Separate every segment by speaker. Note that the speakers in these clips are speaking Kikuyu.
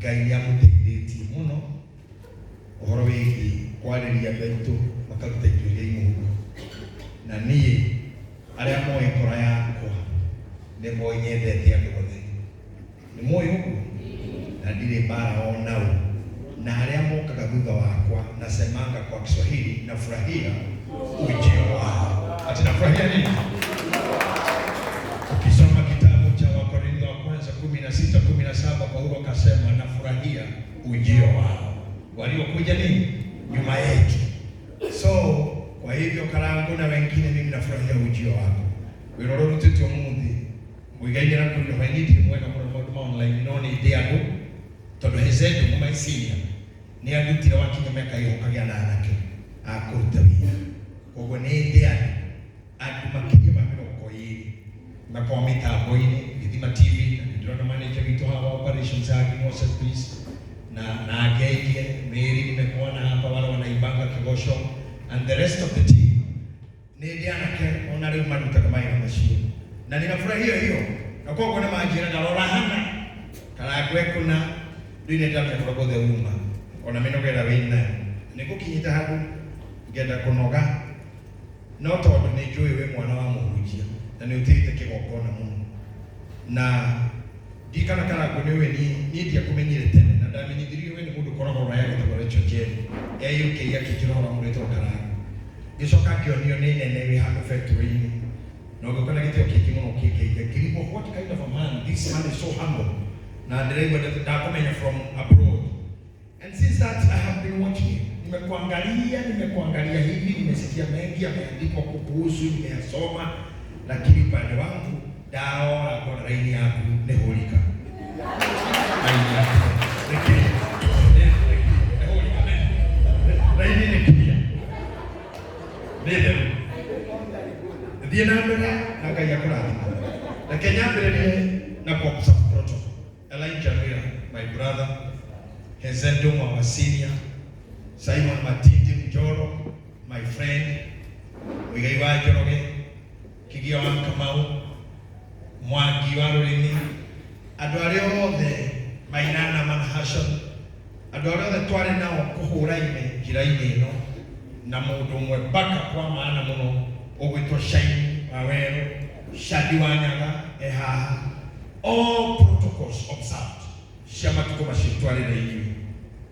Speaker 1: Ngai nĩ amũteithĩtie mũno ũhoro wĩgiĩ kwarĩria andũ aitũ makaruta indo iria imũhuko. Na niĩ arĩa moĩ ngoro yakwa nĩ moĩ nyendete andũ othe. Nĩ moĩ ũguo? Na ndirĩ mbara o nao. Na arĩa mokaga thutha wakwa nasemanga kwa Kiswahili nafurahia ujio wao. Ati nafurahia nini? Ukisoma kitabu cha Wakorintho wa kwanza 16:17 Paulo akasema nafurahia ujio wao waliokuja nini nyuma yetu. So kwa hivyo Karangu na wengine, mimi nafurahia ujio wako. Wĩra ũrĩa ũrutĩtwo ũmũthĩ mũigaine na kũrĩa hwainĩ ndirĩ mwega mũno maũndũ ma online no nĩ ndĩ andũ tondũ Hezedo my senior nĩ andutire wakinya mĩaka ĩyo ũkagĩa na anake a kũruta wĩra. Koguo nĩ ndĩ andũ andũ makĩria ma 20 makorwo mĩtambo-inĩ Gĩthima TV na nĩ ndĩrona manager witũ haha wa operations Agnes Moses please na angĩ aingĩ Mary nimekuona hapa wale wanaibanga Kigosho and the rest of the team. Nĩ ndĩ anake ona rĩu marutaga mawĩra macio na ninafurahia hiyo, na koguo nĩ manjĩraga rora hana Karangũ ekũna rĩu nĩ ndamenya kũrĩa guothe uma ona mĩnoga ĩrĩa wĩ nayo nĩ ngũkinyĩte handũ ngenda kũnoga no tondũ nĩ njũĩ wĩ mwana wa mũhunjia na nĩ ũtĩĩte kĩgongona mũno na ndirikana Karangũ nĩ ũĩ niĩ niĩ ndiakũmenyire tene na ndamenyithirio we nĩ mũndũ ũkoragwo rũraya wĩtagwo Rachel Njeri e UK akĩnjĩra ũhoro wa mũndũ wĩtagwo Karangũ. Ngĩcoka ngĩonio nĩ nene wĩ handũ factory-inĩ na ũgĩũka na gĩtĩo kĩingĩ mũno ũkĩngeithia ngĩrigwo what kind of a man this man is so humble na ndĩraigua ndakũmenya from abroad. And since that I have been watching you. Nimekuangalia, nimekuangalia hivi, nimesikia mengi yameandikwa kukuhusu, nimeyasoma, lakini upande wangu ndaora ngona raini yaku nĩ hũrika. Raini yaku nĩ clear. Nĩ hũrika. Raini nĩ clear. Nĩ theru. Thiĩ na mbere na Ngai akũrathime. Reke nyambĩrĩrie na ku observe protocol. Elijah Mwira, my brother, Hezeldum, our senior, Simon Matindi Mjoro, my friend, Muigai wa Njoroge, Kigia wa Kamau, Mwangi wa Rũrĩmĩ, andũ arĩa othe Mainana Manhashon, andũ arĩa othe twarĩ nao kũhũra ime njĩra-inĩ ĩno, na mũndũ ũmwe baka kwa maana mũno ũgwĩtwo Shaini wa Werũ, Shadi wa Nyaga e haha. All protocols observed cia matukũ macio twarĩ na inyuĩ.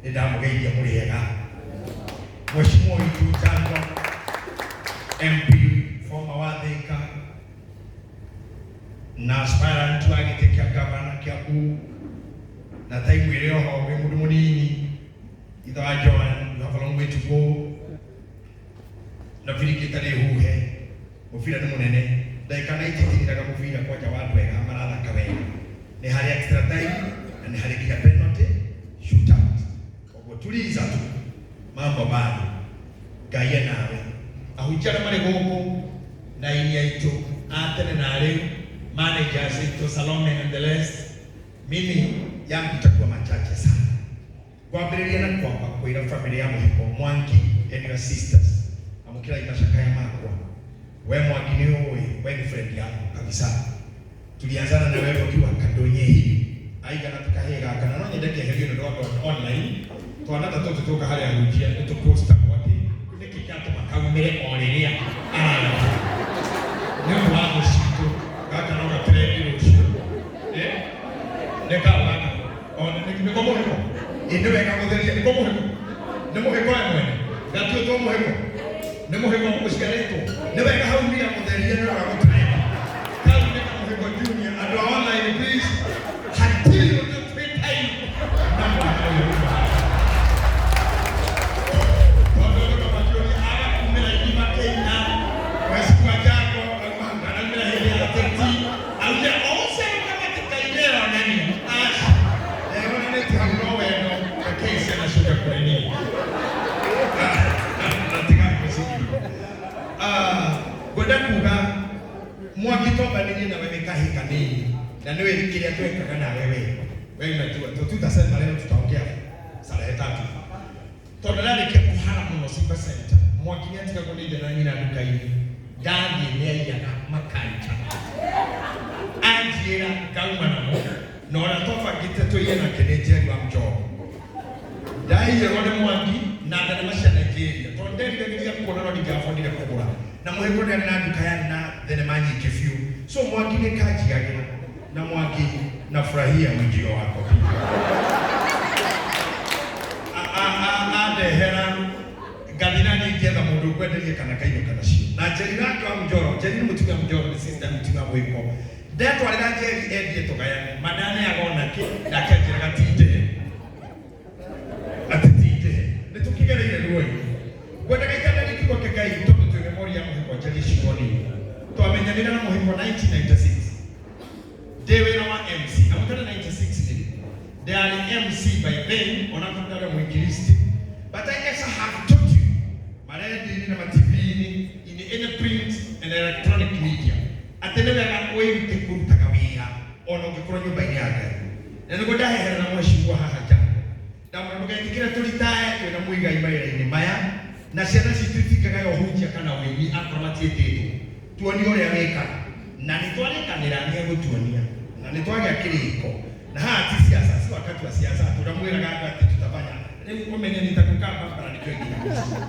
Speaker 1: Nĩ ndamũgeithia mũrĩ ega. Mheshimiwa witũ Njango MP former wa Thika na aspirant wa gĩtĩ kĩa gavana Kiambu na time ĩrĩ oho wĩ mũndũ mũnini ithe wa Joan, you have a long way to go na biriki ĩtarĩ huhe mũbira nĩ mũnene ndagĩka 90 ĩtigiraga mũbira kwanja wa andũ ega marathaka wega nĩ harĩ extra time na nĩ harĩ nginya penalty shootout. Koguo tuliza tu mambo bado Ngai e nawe. Ahunjia arĩa marĩ gũkũ na aini aitũ a tene na rĩu, managers aitũ Salome and the rest, mimi yangu itakuwa machache sana. Kwambĩrĩria na kwamba kwĩra family ya mũhiko Mwangi and your sisters amũkĩrai macakaya makwa. We Mwangi nĩ ũĩ we nĩ friend yangu kabisa. Tulianzana na wewe ukiwa kandonye hivi aigana tukahĩ gaka na no nyende keherio nĩ ũndũ wa online twana ta tũtũ tũka harĩa ahunjia nĩ tũpostagwo atĩ nĩkĩ kĩratũma kaumĩre o rĩrĩa ararĩra nĩ ũndũ wa thũ citũ gaka no gatrendi rũciũ. Nĩ kaũ gaka ona nĩko mũhĩko ĩ nĩ wega gũtheria nĩko mũhĩko nĩ mũhĩko we mwene gatuĩtwo mũhĩko nĩ mũhĩko ũciarĩtwo nĩ wega hau mbia mũtheria nĩ wega gũtrendi kau nĩ kamũhĩko junior. Andũ a online please hatirĩ ũndũ twĩ time na mwana ũyũ tondũ andũ no makĩũria aga kumĩra irima kĩina Mheshimiwa Jago auma anaumĩra hĩndĩ ya ateti aumĩra o ũcio kamatikaine onania aca eyonanĩtie hau no wendo rekei ciana ciũke kũrĩ niĩ na tiga gwĩciria. Ngwenda kuga Mwangi twambanĩrie nawe wĩ kahĩ kanini na nĩwe kĩrĩa twekaga nawe we we unajua tutasema leo tutaongea starehe tatu tondũ ndarĩkia kũhara mũno Simba Center Mwangi nĩ atigagwo nĩ ithe na nyina nduka-inĩ ndathiĩ nĩ aiyaga makanja anjĩra ngauma namo. Na ũrĩa twabangĩte tũiye nake nĩ Njeri wa Mjoro. Ndaiyĩrwo nĩ Mwangi na thenema cia Nigeria tondũ nderiragĩria kuona no ndingĩabondire kũgũra. Na mũhĩko nĩ arĩ na nduka yarĩ na thenema nyingĩ biũ. So Mwangi nĩ kanjigagĩra. Na Mwangi nafurahia ujio wako pia. Andehera ngathi na niĩ ngĩetha mũndũ ũkwenderia kana kaino kana cio. Na Njeri nake wa Mjoro, Njeri nĩ mũtumia Mjoro, nĩ sister mũtumia mwĩko. Ndetwarĩra Njeri endie tũgayane, ma ndaneaga ona kĩ, nake anjĩraga ti ndĩhe. Atĩ ti ndĩhe. Nĩ tũkĩgereire ruo-inĩ. Ngwendaga itandarie kiugo kĩa Ngai tondũ twĩ memory ya mũhĩko njarie ciugo nini. Twamenyanire na mũhĩko 1996. Ndĩ wĩra wa MC. Na mũtare 96 nĩ rĩ? Ndarĩ MC by then, onakorwo ndarĩ mũinjilisti. But I guess I have taught you maredio-inĩ na ma-TV-inĩ, in any print and electronic media, atĩ nĩ wega wĩrute kũrutaga wĩra ona ũngĩkorwo nyũmba-inĩ ya Ngai. Na nĩguo ndaheherera mheshimiwa haha Jango. Ndamwĩra ndũgetĩkĩre tũritae twĩna Muigai mawĩra-inĩ maya, na ciana citũ itingĩgaya ũhunjia kana ũini akorwo matiĩtĩtwo. Tuonie ũrĩa wĩkaga. Na nĩ twarĩkanĩra nĩ egũtuonia. Na nĩ twagĩa kĩrĩko. Na haha ti siasa, si wakati wa siasa, atĩ ũrĩa mwĩraga andũ atĩ tutafanya. Rĩu ũmenye nĩ ta gũka Barbara nĩkĩo nginya mũciĩ.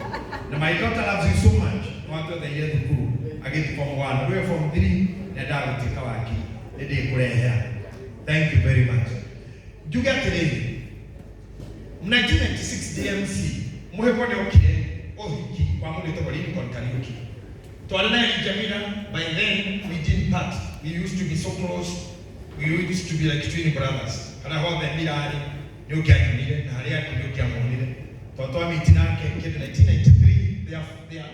Speaker 1: Na my daughter loves you so much. Nĩ watwetheire thukuru agĩthiĩ form 1. Rĩu e form 3 nĩ endaga gũtuĩka wakiri. Nĩ ndĩkũrehera. Thank you very much. Njuge atĩrĩrĩ, 1996 DMC mũhĩko nĩ okire ũhiki wa mũndũ wĩtagwo Lincoln Kariuki. Twarĩ na Elijah Miller, by then we didn't part. We used to be so close. We used to be like twin brothers. Harĩa hothe Miller arĩ nĩ ũngĩanyonire na harĩa angĩ nĩ ũngĩamuonire. Tondũ twamiti nake kĩndũ 1993 they are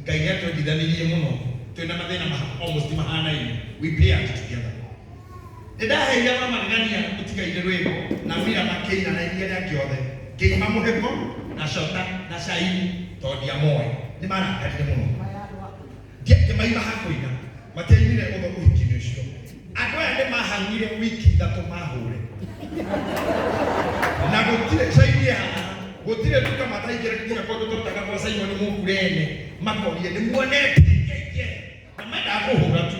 Speaker 1: Ngai nĩ atwendithanirie mũno twĩna mathĩna almost mahanaine. We paired together. Nĩ ndaheire wa magegania ũtigaire rwĩmbo na Mira makĩina na iria rĩake othe. Ngĩima mũhĩko na cota na caini tondũ ndiamoĩ. Nĩ marakarire mũno. Ngĩmaima ha kũina. Matiainire ũtho ũhiki-inĩ ũcio. Andũ aya nĩ mahang'ire wiki ithatũ mahũre. Na gũtirĩ caini haha, gũtirĩ nduka mataingĩra nginya kũndũ tũrutaga gwa Simon Mũkurene makorie nĩ muonete ngeje. Na mendaga kũhũra tu.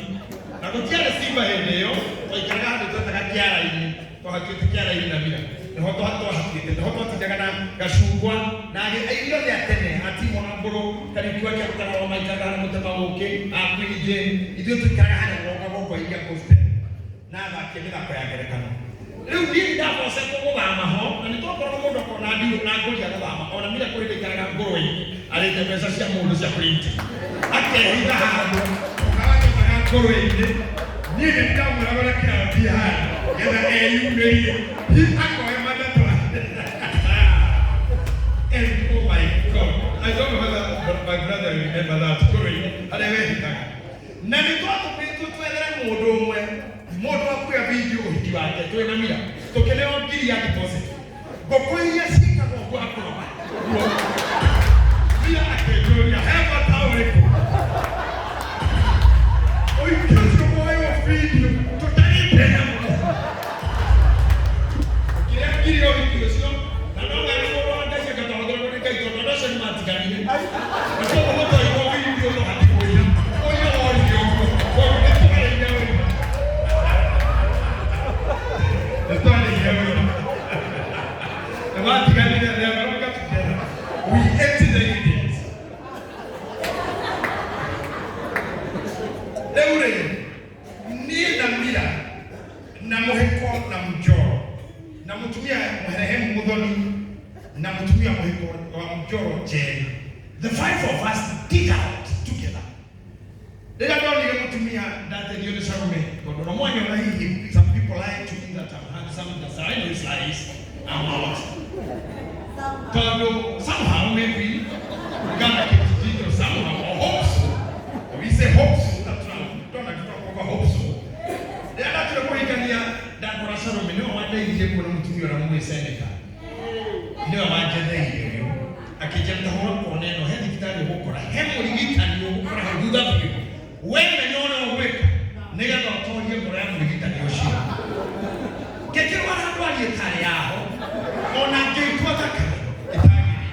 Speaker 1: Na gũtiarĩ simba hĩndĩ ĩyo, twaikaraga handũ twetaga kĩara-inĩ, twahatuĩte kĩara-inĩ na Mira. Nĩho twahatuĩte, nĩho twatindaga na gacungwa na irio rĩa tene, atimo na mbũrũ, Kariuki wa Kĩarũtara wa maikaraga harĩa mũtema ũkĩ, a Queen Jane, ithuĩ tũikaraga harĩa rũgongo gwa iria Coastal. Na athaki a mĩthako ya ngerekano. Rĩu niĩ ndabocetwo gũthama ho, na nĩ twakoragwo mũndũ akorwo na ndirũ na ngũria gũthama, ona Mira kũrĩ ndaikaraga ngũrwe-inĩ, arĩte mbeca cia mũndũ cia printing. Akehitha handũ, ũkawatetaga ngũrwe-inĩ, niĩ nĩ ndamwĩraga ũrĩa kĩrathiĩ haha, getha eyumĩrie, hi akoya matatũ. And oh my God, I don't know whether my brother will remember that ngũrwe-inĩ, harĩa wehithaga. Na nĩ twatũmĩtwo twethere mũndũ ũmwe, mũndũ wa kuoya video ũhiki wake twĩna Mira, tũkĩneo ngiri ya deposit. Ngũkũ iria ciĩkaga ũguo akũroma. Ũguo. Mira akĩnjũria, he bata ũrĩkũ? Ũhiki ũcio woywo video, tũtarĩte nyamũ. Ũkĩrĩa ngiri ya ũhiki ũcio, na no wega mũndũ wa Ngai akatahũthĩrwo nĩ Ngai tondũ andũ acio nĩ matiganire. Na koguo gũtoirwo video no hatirĩ ũira. Ũira worire ũguo. Koguo nĩ twarĩire ũira. Nĩ twarĩire ũira. Nĩ matiganire, they are no longer together. We ate the idiots. Rĩu rĩ, niĩ na Mira na mũhĩko na Mjoro na mũtumia Rehemu Muthoni na mũtumia mũhĩko wa Mjoro Njeri, the five of us dig out together. Rĩrĩa ndonire mũtumia ndateithio nĩ Salome tondũ no mwanyona hihi some people lie to me that I'm handsome, that's I know it's lies, I'm not. Tondũ somehow maybe Uganda kijijini somehow or hope so. We say hope so that tuna tutakuwa hope so. Rĩrĩa ndature kũhikania ndakora Salome nĩwe wandeithirie kuona mũtumia ũrĩa mwĩ senator. Nĩwe wanjetheire ũyũ. Akĩnjĩra ta hũra kona ĩno he thibitarĩ ũgũkora he mũrigitani ũgũkora hau thutha biũ. We menya ũrĩa ũgwĩka nĩgetha ũtorie ngoro ya mũrigitani ũcio. Ngĩkĩrwara ndwari ĩtarĩ yaho ona ngĩitwo thakame ĩtagĩrĩire.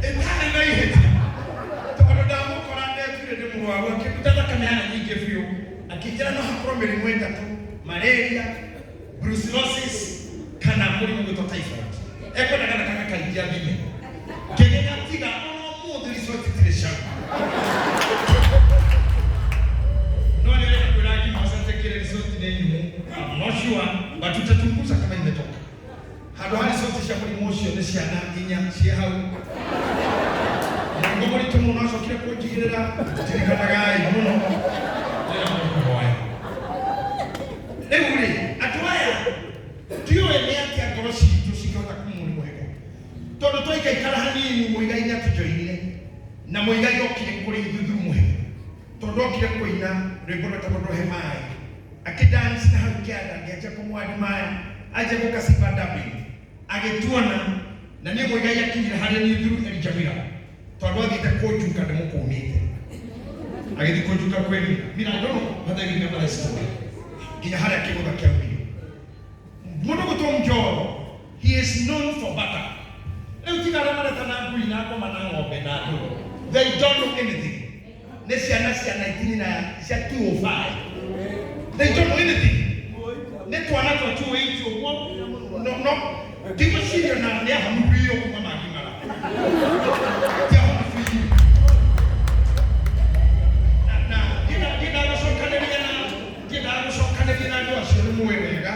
Speaker 1: Ĩtarĩ na ihĩtia. Tondũ ndamũkora ndetuire ndĩ mũrwaru akĩruta thakame yarĩ nyingĩ biũ. Akĩnjĩra no hakorwo mĩrimũ ĩtatũ, malaria, brucellosis kana mũrimũ gwĩtwo typhoid. Ekwendaga na kana kaingĩ athime. Ngĩgĩgatiga ona ũmũthĩ result itirĩ ciauma. No nĩ ũrenda kwĩra ngima ũcatekere result nĩ nyumu. I'm not sure, but tutachunguza kama imetoka. Handũ ha result cia mũrimũ ũcio nĩ ciana inya ciĩ hau. Mũrigo mũritũ mũno acokire kũnjigĩrĩra, ririkanagai mũno rĩrĩa mũkũhoya. Rĩu rĩ, andũ aya ndiũĩ nĩ atĩa ngoro citũ cingĩhota kumwo nĩ mũhĩgo, tondũ twaikaikara hanini Mũigai nĩ atũjoinire, na Mũigai okire kũrĩ ithuĩ through mũhĩgo, tondũ okire kũina rwĩmbo rwetagwo Ndũhe Maĩ, akĩdance na hau kĩanda, ngĩanjia kũmwadmire, anjia gũka Simba Dubbing, agĩtuona, na niĩ Mũigai akinyire harĩ niĩ through Elijah Mira, tondũ athiĩte kũnjuka ndĩmũkũmĩte, agĩthiĩ kũnjuka kwĩ Mira. Mira, I don't know whether you remember the story, nginya harĩa kĩgũtha kĩaumire. Mũndũ gwĩtwo Njoro, he is known for butter. Rĩu tiga arĩa maretana ngui na ngoma na ng'ombe na ndũrũ, they don't know anything. Nĩ ciana cia 19 na cia 205, they don't know anything. Nĩ twana twa 28 ũguo, no no ndigwĩciria na nĩ ahonu biũ kuma mangimara, ti ahonu biũ. Na ndiendaga gũcokanĩria na ndiendaga gũcokanĩria na andũ acio, nĩ mũĩ wega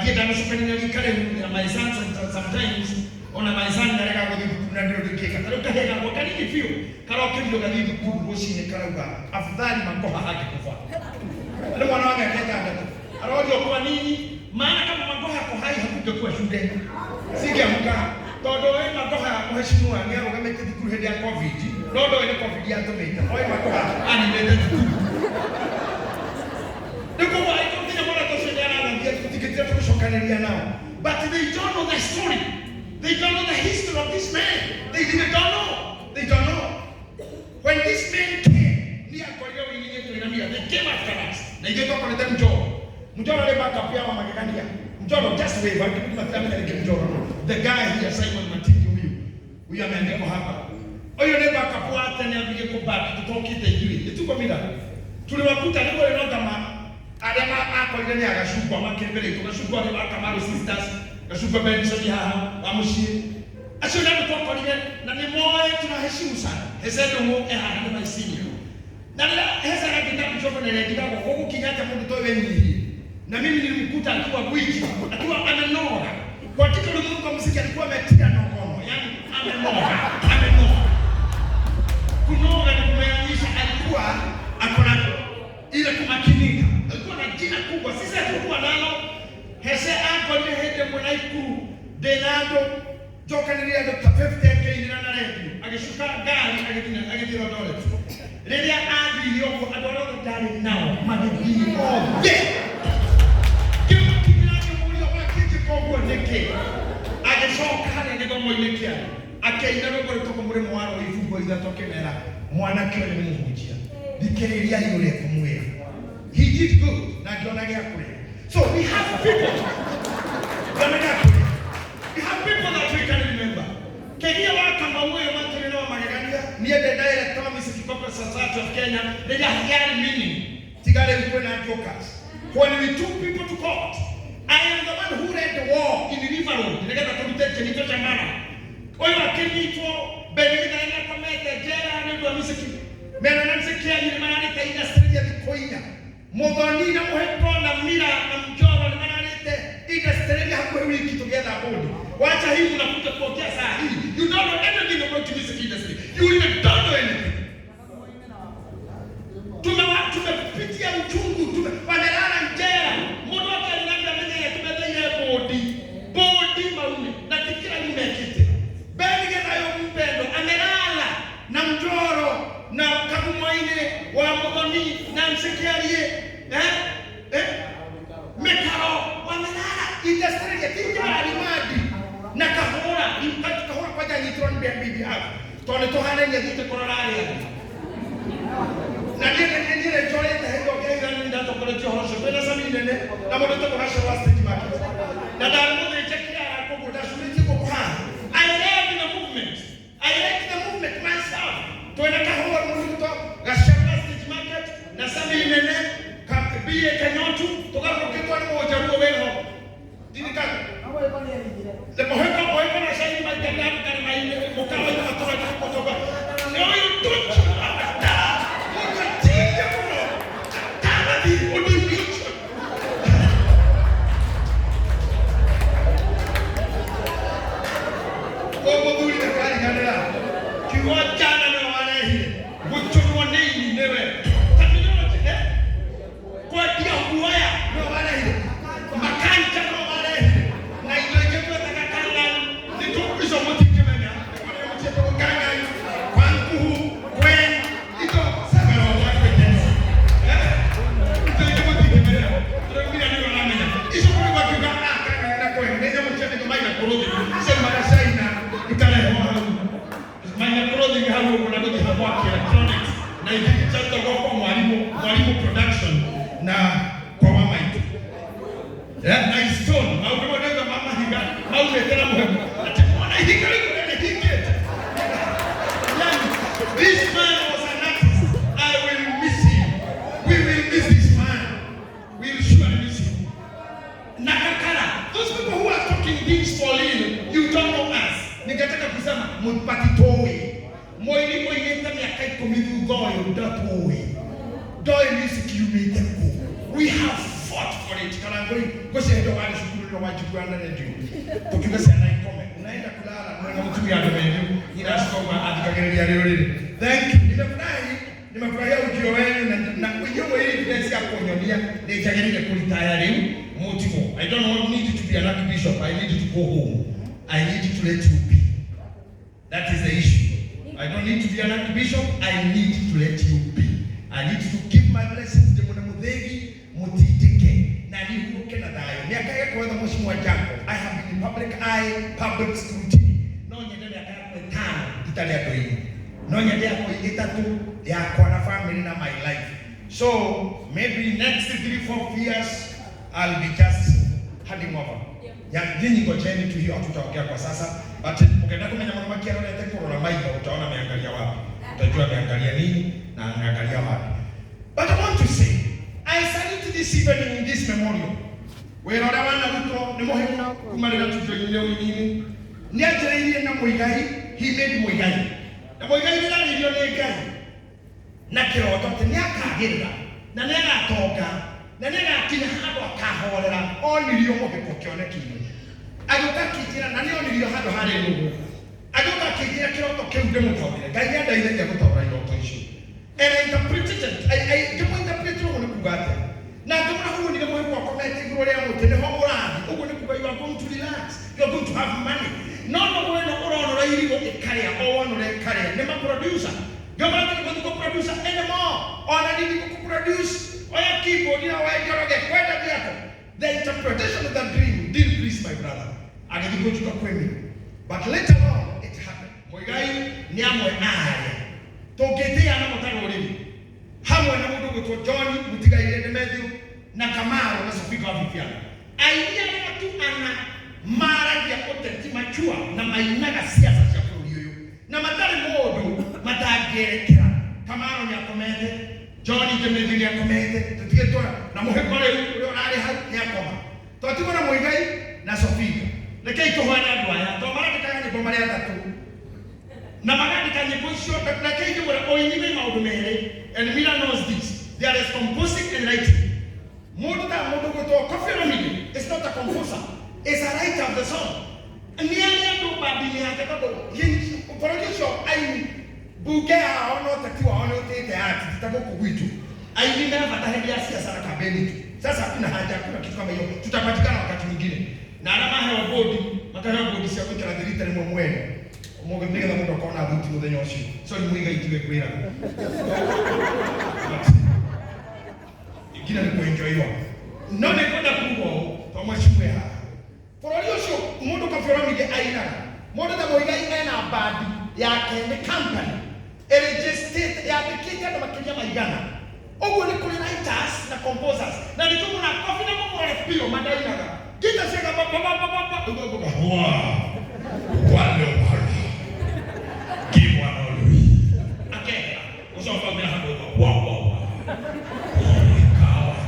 Speaker 1: ndiendaga gũcokanĩria rika rĩu. Na my sons, sometimes ona my son ndarega gũthiĩ thukuru na ndĩrĩ ũndũ ingĩka. Ta rĩu kahĩĩ gakwa kanini biũ karokĩrio gathiĩ thukuru rũcinĩ, karauga afadhali Makoha angĩkufa. Nĩ mwana wa mĩaka 6, arorio kwa nini? Maana kama Makoha ako hai hakungekuwa shule, singeamka, tondũ ĩ Makoha mheshimiwa nĩ arũgamĩte thukuru hĩndĩ ya COVID, no ndoĩ nĩ COVID yatũmĩte oĩ Makoha aninĩte thukuru. Rĩu koguo angĩkorwo nginya mwana ta ũcio nĩ ararathiĩ, tũtingĩtira tũgũcokanĩria nao, but they don't know the story, they don't know the history of this man. They really don't know, they don't know. When this man came, ni akorire ũinĩte tũinamia, they came after us, na ithuĩ twakorete Mjoro. Mjoro nĩ backup ya magegania. Mjoro, just wave, angĩ matiramenya nĩkĩ Mjoro no the guy here, Simon Matindi, huyu huyu ameandikwa hapa, ũyũ nĩ backup wa tene, athire kũ back tũtokĩte ithuĩ ĩtuko mira tuliwakuta nĩguo rĩ no ma arĩa akorire nĩ agacungwa makĩrĩ mbere itũ, Gacungwa nĩ wa Kamaru Sisters, Gacungwa Benson haha wa mũciĩ, acio nĩ andũ twakorire na nĩ moĩ tunaheshimu sana. Heze Ndung'u e haha, nĩ my senior, na rĩrĩa Heze agĩta Bishop na ndigagwo gũgũkinya atĩa mũndũ toĩ wenyihie, na mimi nilimkuta akiwa gwiji, akiwa amenoga. Katika ulimwengu wa muziki alikuwa ametia nogono, yani amenoga, amenoga. Kunoga ni kumaanisha alikuwa akona ile kumakinika, alikuwa na jina kubwa, sisi hatukuwa nalo. Heze akorire hĩndĩ ĩmwe Naikuru ndĩna andũ njokanĩrĩire andũ ta 50 akĩinĩra na redio, agĩcuka ngari agĩthiĩ Eldoret. Rĩrĩa athire ũguo, andũ arĩa othe ndarĩ nao magĩthiĩ othe. Ngĩmũkinyĩra, ngĩmũria, wakĩnjĩka ũguo nĩkĩ? Agĩcoka harĩa gĩthomo-inĩ kĩarĩ, akĩina rwĩmbo rwĩtagwo Mũrĩmo wa Rũĩ, ibungo ithatũ, akĩmera mwanake ũyũ nĩ mũhunjia, thikĩrĩriai ũrĩa ekũmwĩra. He did good na ngĩona gĩa kũrĩa. So we have people, ngĩona gĩa kũrĩa. We have people that we can remember. Kegia wa Kamau ũyũ matũrĩ no magegania. Niĩ ndĩ director wa Music Corporate Society of Kenya rĩrĩa yarĩ meaning, tiga rĩu kwĩna jokers. When we took people to court, I am the one who led the war in River Road nĩgetha tũrute Jenito Chamara ũyũ akĩnyitwo. Benny Gĩthare nĩakomete njera nĩ ũndũ wa music. Mena na Mziki anyu nĩ mararĩte industry ya thikũ inya. Muthoni na Muheko na Mira na Mjoro nĩ mararĩte industry ya hakuhĩ wiki together board. Wacha hii mnakuja kuongea saa hii. You don't know anything about the music industry. You even don't know anything. Tumepitia uchungu, wamelala njera. Mũndũ akarinambia menye tumetheire bodi bodi maume na ti kila nimekite. Ben Githayo Mpendo amelala na Mjoro na Kagumoine wa Muthoni na Nsekiarie, eh eh Mekaro, wamelala industry ya tinjara rimadi na Kahora. In fact, Kahora kwanja nyitirwo nĩ bibi hapo tondũ tũhanenie thiĩte kũrora arĩa angĩ, na niĩ nĩ niĩ njorete hĩndĩ ĩyo ngĩaira nĩ ndatongoretie ũhoro ũcio kwĩna cami nene na mũndũ wĩtagwo Rachel wa Stage Market, na ndarĩ mũthĩnje kĩara koguo ndacurĩtie guoko haha. I led the movement, I led the movement myself. Twĩna Kahũa mũndũ wĩtagwo Gacero wa Stage Market na cami nene. B.A. Kanyotu tugarũrũkĩtwo nĩ mũnjaruo wĩho ndirikana mũhĩko mũhĩko na caini maita karĩma-inĩ mũkawa-inĩ matũra gũtoka nĩ ũyũ tũcho mũgatinda mũno atanathi ũndũ-inĩ ũcio. Ũyũ mũthuri ndakariganĩra kiugo njana nĩwe warehire gũcũnwo nĩ ini nĩwe terminology kwendia guoya nĩwe warehire makanja nĩwe warehire na indo ingĩ twetaga kangan nĩtũ icio mũtingĩmenya nĩkũrĩa mũciĩtagwo kangan kwankuhu kwen indo several languages indo ingĩ mũtingĩmenya tũraumire nĩwe ũramenya icio kũrĩ makiuga ah kangan na kwen nĩ nyamũ cia nĩgo maina kũrũthi ciaumaga China ikarehwo hau maina clothing hau ũguo na gũthiĩ hau gwake electronics na ingĩ ciarutagwo kwa mwalimu mwalimu production na kwa mama itu na stone maũndũ mothe ma mahiga maumĩte na mũheko atĩ mwana ihiga rĩu nĩ rĩhingĩte. Yani, this man was an artist. I will miss him. We will miss this man. We will surely miss him. Nakakara, those people who are talking things for real, you don't know us. Ningetaka kusema mpatitoe moini moinĩte mĩaka ikũmi thutha ũyũ ndatũĩ ndoĩ music yumĩte kũ. We have fought for it. Karangũi ngũcendo warĩ cukuru rĩrĩa wanjiguana na redio tũkiuga ciana ikome unaenda kulala mwena mũtumia andũ menyu nyina athikagĩrĩria rĩrĩ. Thank you. Nimefurahi, nimefurahia ujio wenu na hiyo mwili evidence ya kunyonia nĩ njagĩrĩire kũritaya rĩu mũtimo. I don't need to be an archbishop. I need to go home. I need to let you be. That is the issue. I don't need to be an archbishop. I need to let you be. I need to give my blessings ndĩmũne mũthĩgi mũtindĩke na nihurũke na thayũ mĩaka ĩkwetha mheshimiwa Jango. I have been in public eye, public scrutiny. No nyende mĩaka yakwa ĩtano itarĩ andũ-inĩ, no nyende yakwa ĩtatũ yakwa na family na my life. So maybe next 3-4 years I'll be just handing over ya nyinyi. Ngojeni tu, hiyo hatutaongea kwa sasa, but ukienda kumenya mũthamaki arorete kũrora maitho utaona ameangalia wapi, utajua ameangalia nini na ameangalia wapi. But I want to say I salute this evening in this memorial. Wĩra ũrĩa wanarutwo nĩ mũhĩmu kuma rĩrĩa tujoinire ũini-inĩ nĩ anjĩrĩirie na Mũigai. He made Mũigai na Mũigai nĩrarĩirio nĩ Ngai na kĩroto atĩ nĩ akagĩrĩra na nĩ agatonga na nĩ agakinya handũ akahorera. Onirio mũhĩko kĩoneki-inĩ agĩũka akĩnjĩra na nĩ onirio handũ harĩ rũgũ agĩũka akĩnjĩra kĩroto kĩu ndĩmũtaũrĩre. Ngai nĩ andeithagia gũtaũra iroto icio and I interpreted it. Ngĩmũ interpret ũguo nĩ kuga atĩa na ngĩmũra hau nire mũhĩko akomete igũrũ rĩa mũtĩ nĩho ũrathiĩ ũguo nĩ kuga you are going to relax, you are going to have money. No ndogo ĩno ũronora irigũ ĩkarĩa o wonora ĩkarĩa nĩ ma producer ngĩmũra atĩ nĩgũthiĩ kũ producer anymore ona nini gũkũ produce oya keyboard na wae Njoroge kwenda vyako. The interpretation of that dream didn't please my brother. Agĩthiĩ kũnjuka kwĩ me, but later on it happened. Mũigai nĩ amwe arĩa tũngĩtĩana namo ta rũrĩrĩ hamwe na mũndũ ũgwĩtwo John Mũtigaire nĩ Matthew na Kamaro na Sofika wa Viviana aini arĩa tu ana maragia ũteti machua na mainaga siasa cia bũrũri ũyũ na matarĩ mũndũ matangĩerekera. Kamaro nĩ akomete, John Njemethi nĩ akomete, tũtige na mũhĩko rĩu ũrĩa ũrarĩ hau nĩ akoma twatigwo na Mũigai na Sofika. Rekei tũhoere andũ aya tondũ marandĩkaga nyĩmbo marĩ atatũ na magandĩka nyĩmbo icio. Rekei ngĩmwĩre ũini wĩ maũndũ merĩ, and Mira knows this. There is composing and writing. Mũndũ ta mũndũ gwĩtwo Koffi Olomide is not a composer, is a writer of the song. Nĩ arĩ andũ bandi-inĩ yake tondũ bũrũri ũcio aini bunge yao no teti wao nĩ ũtĩte ati ti ta gũkũ gwitũ aini mena bata hĩndĩ ya siasa na kampeni tu. Sasa hakuna haja, hakuna kitu kama hiyo, tutapatikana wakati mwingine na arĩa maheo bodi makaheo bodi cia gũikara thĩ rita rĩmwe mweri ũmũthĩ nĩgetha mũndũ akona thuti mũthenya ũcio. Sorry Mũigai, tiwe kwĩra ingine nĩ kwenjoiwa no nĩ kwenda kuga ũũ to mweciwe haha bũrũri ũcio mũndũ Koffi Olomide ainaga mũndũ ta Mũigai ena bandi yake nĩ company ĩregistrate yandĩkĩte andũ makĩria ma igana ũguo nĩ kũrĩ writers na composers na nĩ tũmũna Koffi na mũmũrore biũ mandainaga ngita ciaga ba ba ba ba ba ũguo ũguo wa wale wale kimwana lui akehera ũcoka umĩra handũ wa wa wa waka waka.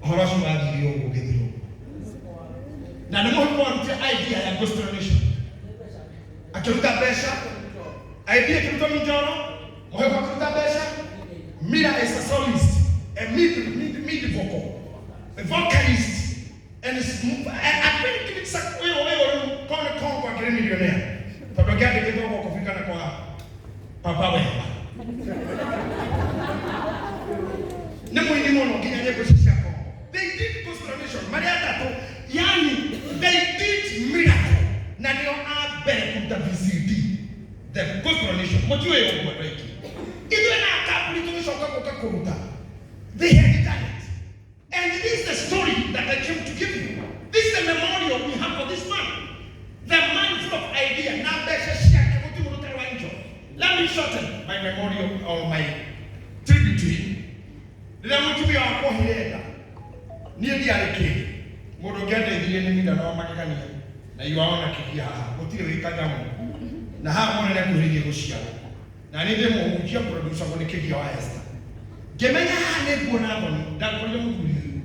Speaker 1: Ũhoro ũcio wathire ũguo ũgĩthira ũguo. Na nĩ mũhiko warutire idea ya Gospel Nation. Akĩruta mbeca, idea ĩkĩrutwo Minjoro, mũhiko akĩruta mbeca. Mira is a soloist, a mid vocal, a vocalist, and is akĩrĩ ũyũ ũyũ rĩu kone Kongo akĩrĩ millionaire tondũ angĩandĩkĩtwo gũkũ kana kwa Papa Wemba nĩ mũini mũno nginya nyĩmbo icio cia Kongo. They did Gospel Nation marĩ atatũ, yani they did miracle, na nĩo a mbere kũruta VCD, the Gospel Nation. Mũtiũĩ ũguo andũ aingĩ. Ithuĩ na kambuni tũgĩcoka gũka kũruta, they had done it. And this is the story that I came to give you. This is the memorial we have for this man, the man full of idea na mbeca ciake gũtirĩ mũndũ ũtarĩ wa enjoy. Let me shorten my memorial or my tribute to him. Rĩrĩa mũtumia wakwa ohire nda, niĩ ndiarĩ kĩndũ. Mũndũ ũngĩ andeithirie nĩ Mida na wa magegania na iwaona kĩgia haha gũtirĩ wĩ kanyamũ na haha mwana nĩakuhĩrĩirie gũciarwo na niĩ ndĩ mũhunjia producagwo nĩ kĩgia wa Esther. Ngĩmenya haha nĩ nguona thoni. Ndakorire mũthuri ũyũ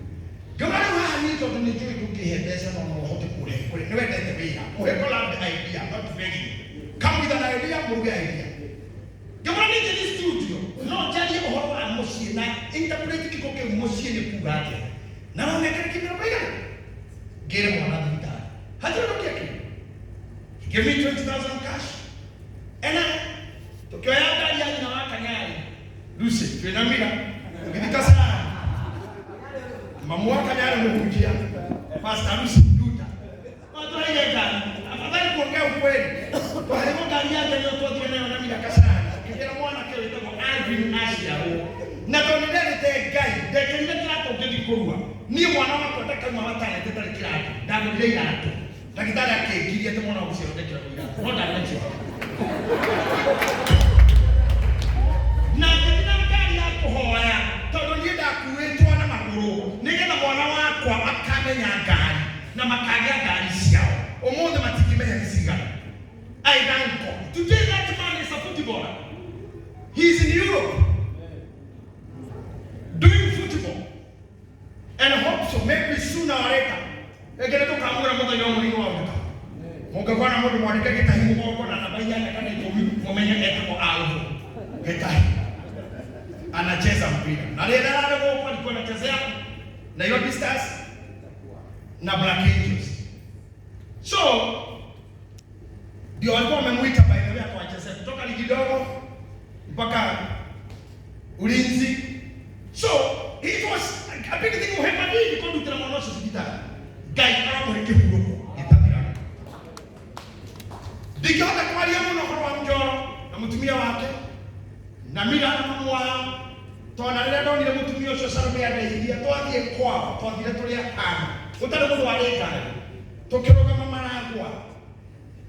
Speaker 1: ngĩona rĩu haha niĩ tondũ nĩ njũĩ ndũngĩhe mbeca no no ũhote kũrehe kũrĩ nĩ wendete wĩra. Mũheko loved idea, not begging. Come with an idea, mũruge idea. Ngĩmwĩra niĩ ngĩthiĩ studio no njarie ũhoro wa mũciĩ na interpret kiugo kĩu mũciĩ nĩ kuga atĩa na wonekere kĩmĩrongo igana ngĩre mwana thibitarĩ hatirĩ ũndũ kĩekire. He gave me 20,000 cash and I tukioya ngari ya nyina wa Kanyari Lucy twĩna Mira tũgĩthiĩ Kasarani. Mamu wa Kanyari mũhunjia Pastor Lucy Duta watwaire ngari. Afadhali kuongea ukweli, twaheirwo ngari yake nĩyo twathire nayo na Mira Kasarani tũkĩgĩra mwanake wĩtagwo Alvin aciarwo. Na tondũ nĩndendete Ngai ndekĩrire kĩratũ ngĩthiĩ kũrua. Niĩ mwana wakwa ndakauma matanete tarĩ kĩratũ, ndagũrire iratũ. Ndagĩtarĩ akĩngiria atĩ mwana wa gũciarwo ndekĩragwo iratũ, no ndarĩ nacio. Na ngĩthiĩ na ngari ya kũhoya tondũ niĩ ndakuĩtwo na magũrũ nĩgetha mwana wakwa akamenya ngari na makagĩa ngari ciao. Ũmũthĩ matingĩmenya nĩ cigana. I thank God. Today that man is a footballer. He is in Europe doing football and hope so maybe sooner or later rĩngĩ nĩ tũkamwĩra mũthenya ũmwe nĩ wandĩka mũngĩkona mũndũ mwandĩke Gĩtahi mũgongo na namba 8 kana 10 mũmenye etagwo Alvo Gĩtahi, anacheza mpira na rĩrĩa ararĩ gũkũ alikuwa anachezea Nairobi Stars na Black Angels. So ndio walikuwa wamemuita, by the way, akawachezea kutoka ligi dogo mpaka Ulinzi. So it was a big thing ũhemadini kũndutĩra mwana ũcio thibitarĩ. Ngai aramũhe kĩhurũko gĩtathiraga. Ndingĩhota kwaria mũno ũhoro wa Njoro na mũtumia wake na Mira na mamu wao tondũ na rĩrĩa ndonire mũtumia ũcio Salome andeithirie twathiĩ kwao twathire tũrĩ atano gũtarĩ mũndũ warĩ ngari tũkĩrũgama maragwa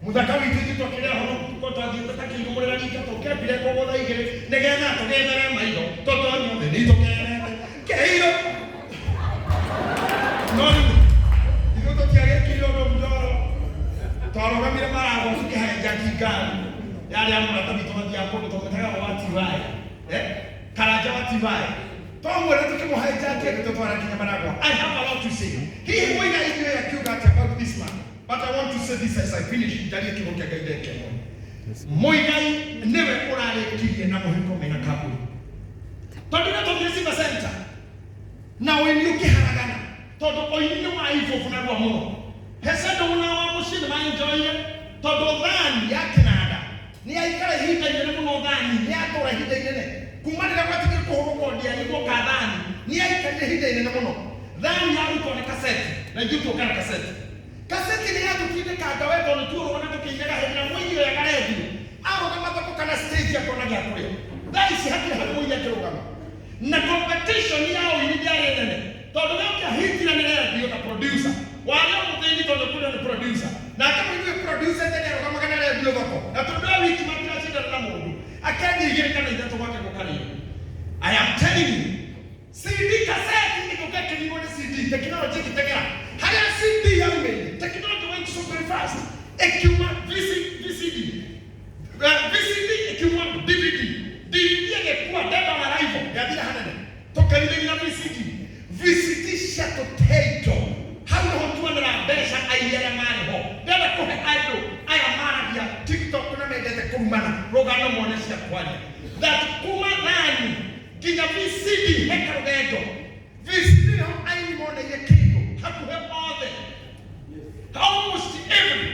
Speaker 1: muthaka witũ ithuĩ twakĩrĩ ahonoku ko twathiĩte ta kĩirũmũrĩra rika tũkĩambire koguo thaa 2 nĩgetha tũgethere maitho tũtonye thĩ nĩ tũkerete kĩirũ no rĩu ithuĩ tũtiagĩkire ũndũ Njoro twarũgamire maragwa tũkĩhainjaki ngari yarĩ ya mũrata witũ wathiaga kũndũ twamwĩtaga wa Tivae, eh Karanja wa Tivae. Twamwĩra tũkĩmũhainjaki agĩtũtwara nginya maragwa. I have a lot to say. Hihi mũiga inyuĩ akiuga atĩa about this man? But I want to say this as I finish, njarie kiugo kĩa Ngai ndagĩka ĩmwe. Mũigai nĩwe ũrarĩkirie na mũhiko mena kambuni tondũ nĩ twathire Simba Center na ũini ũkĩharagana tondũ ũini nĩ wa ibobu na rua mũno. Hece Ndũng'ũ na wa mũciĩ nĩ maenjoyire tondũ thani ya kĩnanda nĩ yaikara ihinda inene mũno. Thani nĩ yatũra ihinda inene kuma rĩrĩa gwatigire kũhũrwo kondiani guoka. Thani nĩ yaikarire ihinda inene mũno. Thani yarutwo nĩ kaseti na ithuĩ tuoka na kaseti. Kaseti nĩ yatũtindĩkanga we tondũ tuorũgana tũkĩinaga hĩndĩ ĩrĩa mũini oyaga redio arũgama thoko kana stage akona gĩa kũrĩa. Thaa ici hatirĩ harĩ mũini akĩrũgama na competition ya ũini ndĩarĩ nene tondũ we ũkĩahitira nĩ redio na producer warĩ o mũthĩni tondũ kũrĩa nĩ producer nake mũini ũyũ producer tene arũgamaga na redio thoko na tondũ e wiki matiracindana na mũndũ akendia 2 kana 3 gwake gũkarĩo. I am telling you, CD cassette ĩgĩũka ĩkĩninwo nĩ CD. Technology ĩgĩteng'era harĩa CD yaumĩire. Technology went so very fast. Ĩkiuma VC, VCD. VCD ĩkiuma DVD. DVD ĩgĩkua dead on arrival yathira hanene tũkĩrithĩria na VCD. VCD. Cia tũteito hau nĩho tuonera mbeca. Aini arĩa marĩ ho, ndĩrenda kũhe andũ aya maragia TikTok na mendete kũrumana rũgano mone cia kwaria, that kuma thani nginya VCD heka rũgendo. VCD ho aini moneire kĩndũ hakuhĩ othe, almost every,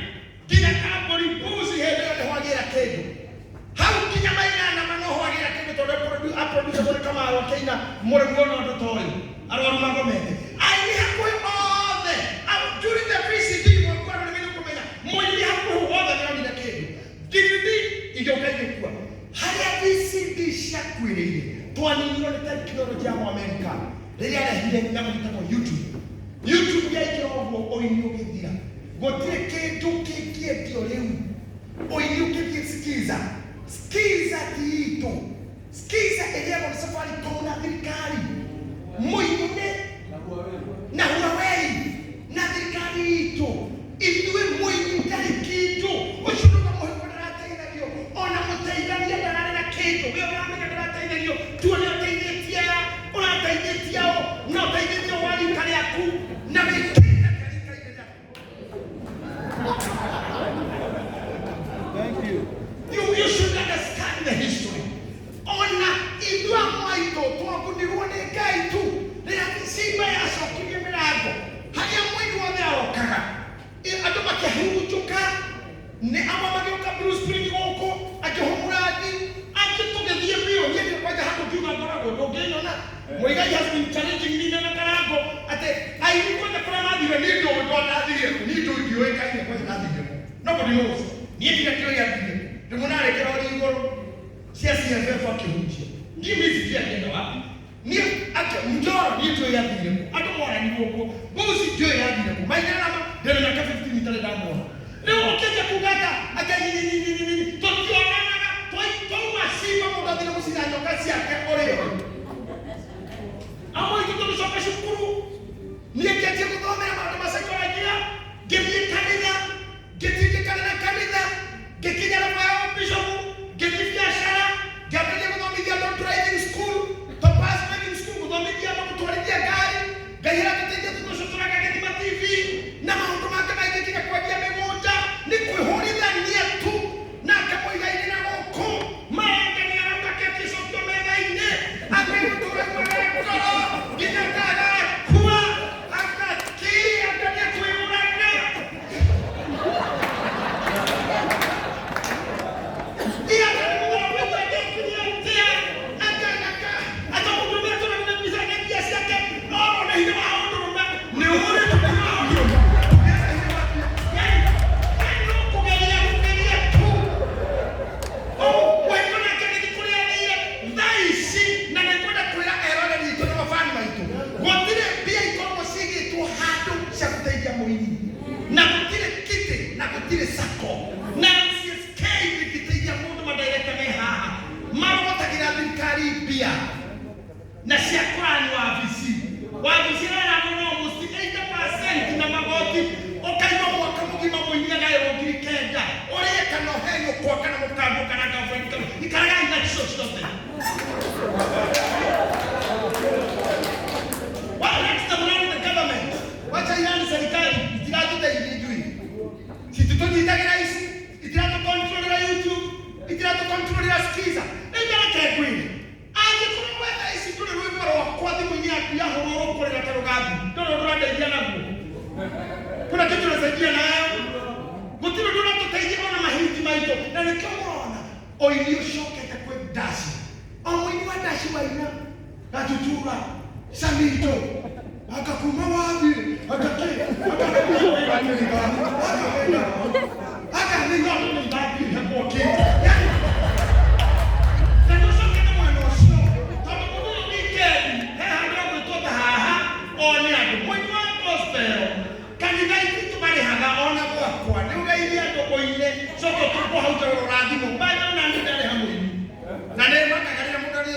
Speaker 1: nginya kambũri mbuzi hĩndĩ ĩyo nĩho agĩra kĩndũ hau, nginya Maigana manoho agĩra kĩndũ, tondũ aproducer tondũ Kamau akĩina mũrĩmu ona ũndũ ta ũyũ arwaru magomete. Aini hakuhĩ othe during the VCD mwaka andũ nĩmenya kũmenya mũini hakuhĩ wothe nĩonire kĩndũ. DVD igĩũka igĩkua harĩa VCD ciakuĩrĩire. Twaninirwo nĩ tekinoronjĩ ya Mũamerika rĩrĩa arehire nyamũ ĩtagwo YouTube. YouTube yaingĩra ũguo, ũini ũgĩthira, gũtirĩ kĩndũ kĩngĩendio rĩu. Ũini ũkĩthiĩ Skiza, Skiza ti itũ, Skiza ĩrĩagwo nĩ Safaricom na thirikari. Mũini nĩ na Huawei na thirikari itũ. Ithuĩ mũini ndarĩ kĩndũ. Ũcio nĩguo mũhĩko ndarateithagio, ona mũteithania ndararĩ na kĩndũ. We ũramenya ndarateithagio, tuone ũteithĩtie aya, ũrateithĩtie o na ũteithĩtie wa rika rĩaku na wĩkĩte atĩa rika-inĩ rĩaku?
Speaker 2: Thank you.
Speaker 1: You should understand the history. Ona ithuĩ amwe aitũ twagunirwo nĩ Ngai tu rĩrĩa Simba yacokirie mĩrango harĩa mũini wothe arokaga. Andũ makĩhurunjũka, nĩ amwe magĩũka Blue Spring gũkũ, angĩ Hũmũrathi, angĩ tũgĩthiĩ biũ. Niĩ ndĩ kwanja handũ ngiuga ngoragwo ndũngĩnyona. Mũigai has been challenging me na Karango atĩ aini kwanja kũrĩa mathire, niĩ ndũĩ ndwanathire kũ, niĩ ndũĩ, ndiũĩkaine kwanja ndathire kũ. Nobody knows. Niĩ nginya kĩũria athire kũ, ndĩmũnarĩ kĩrori igũrũ cia CFF akĩhunjia. Niĩ mimi sijui alienda wapi. Niĩ ake mjoro, niĩ ndiũĩ athire kũ. Andũ moranirwo ũguo. Mbuzi ndiũĩ athire kũ. Mainana ndĩna mĩaka 15 itarĩ ndamuona. Rĩu ũkĩnja kuga ata ata nini nini nini, tũtionanaga. Twauma Simba, mũndũ athire gũcina nyoka ciake ũrĩo. Amwe aitũ tũgĩcoka cukuru, niĩ ngĩanjia gũthomera maũndũ ma saikolojia, ngĩthiĩ kanitha, ngĩtindĩkana na kanitha, ngĩkinya level ya bishop, ngĩthiĩ biacara, ngĩambĩrĩria gũthomithia andũ driving school, Topaz Driving School, gũthomithia andũ gũtwarithia ngari. Ngai aratũteithia tũtũcũtũraga Gĩthima TV na maũndũ mangĩ maingĩ, nginya kwendia mĩgũnda nĩ kwĩhũrithania tu nake Mũigai-inĩ na gũkũ Maenga nĩ arauga keki icokio metha-inĩ, akĩgũtũra ngoro nginya ndagakua akaki akania kwĩyũraga. Iya. Na nĩngwenda kwĩra eroreri itũ na mabani maitũ, gũtirĩ mbia ikoragwo cigĩtwo handũ cia gũteithia mũini, na gũtirĩ kitĩ, na gũtirĩ sako, na CSK ĩngĩteithia mũndũ. Madirekta me haha marogotagĩra thirikari mbia na cia kũrani wabici. Wabici ĩraragwo no almost 80% na magoti. Ũkaigua mwaka mũgima mũini agaĩrwo 9,000, ũrĩe kana ũhe nyũkwa kana mũkango kana girlfriend kana ikaragai nacio ciothe. Well, let them run the government. Wacha irani serikali itiratũteithia ithuĩ. Cititũnyitagĩra ici, itiratũkontrolera YouTube, itiratũkontrolera Skiza. Rĩu ndareke ngwĩre, angĩkorwo we thaa ici ndũrĩ rwĩmbo rwakwa thimũ-inĩ yaku yahũrwo rũkũrĩra ta rũgambi, ndũrĩ ũndũ ũrandeithia naguo. Kuna kitu unasaidia nayo? Gũtirĩ ũndũ ũratũteithia ona mahindi maitũ. Na nĩkĩo mũrona ũini ũcokete kwĩ ndaci. O mũini wa ndaci waina gatutura Samito akakuma wathi akake akaniga akaniga. Yani na tũcokete mwena ũcio, tondũ mũndũ ũyũ weekend he handũ agwĩtwo ta haha one andũ mũini wa gospel kanitha itũ marĩhaga ona gwakwa nĩ ũgeithie andũ ũine, coka ũtũkwo hau nja ũrora thimũ manyona nĩ ndarĩha mũini na nĩ makaga rĩrĩa mũndũ arĩ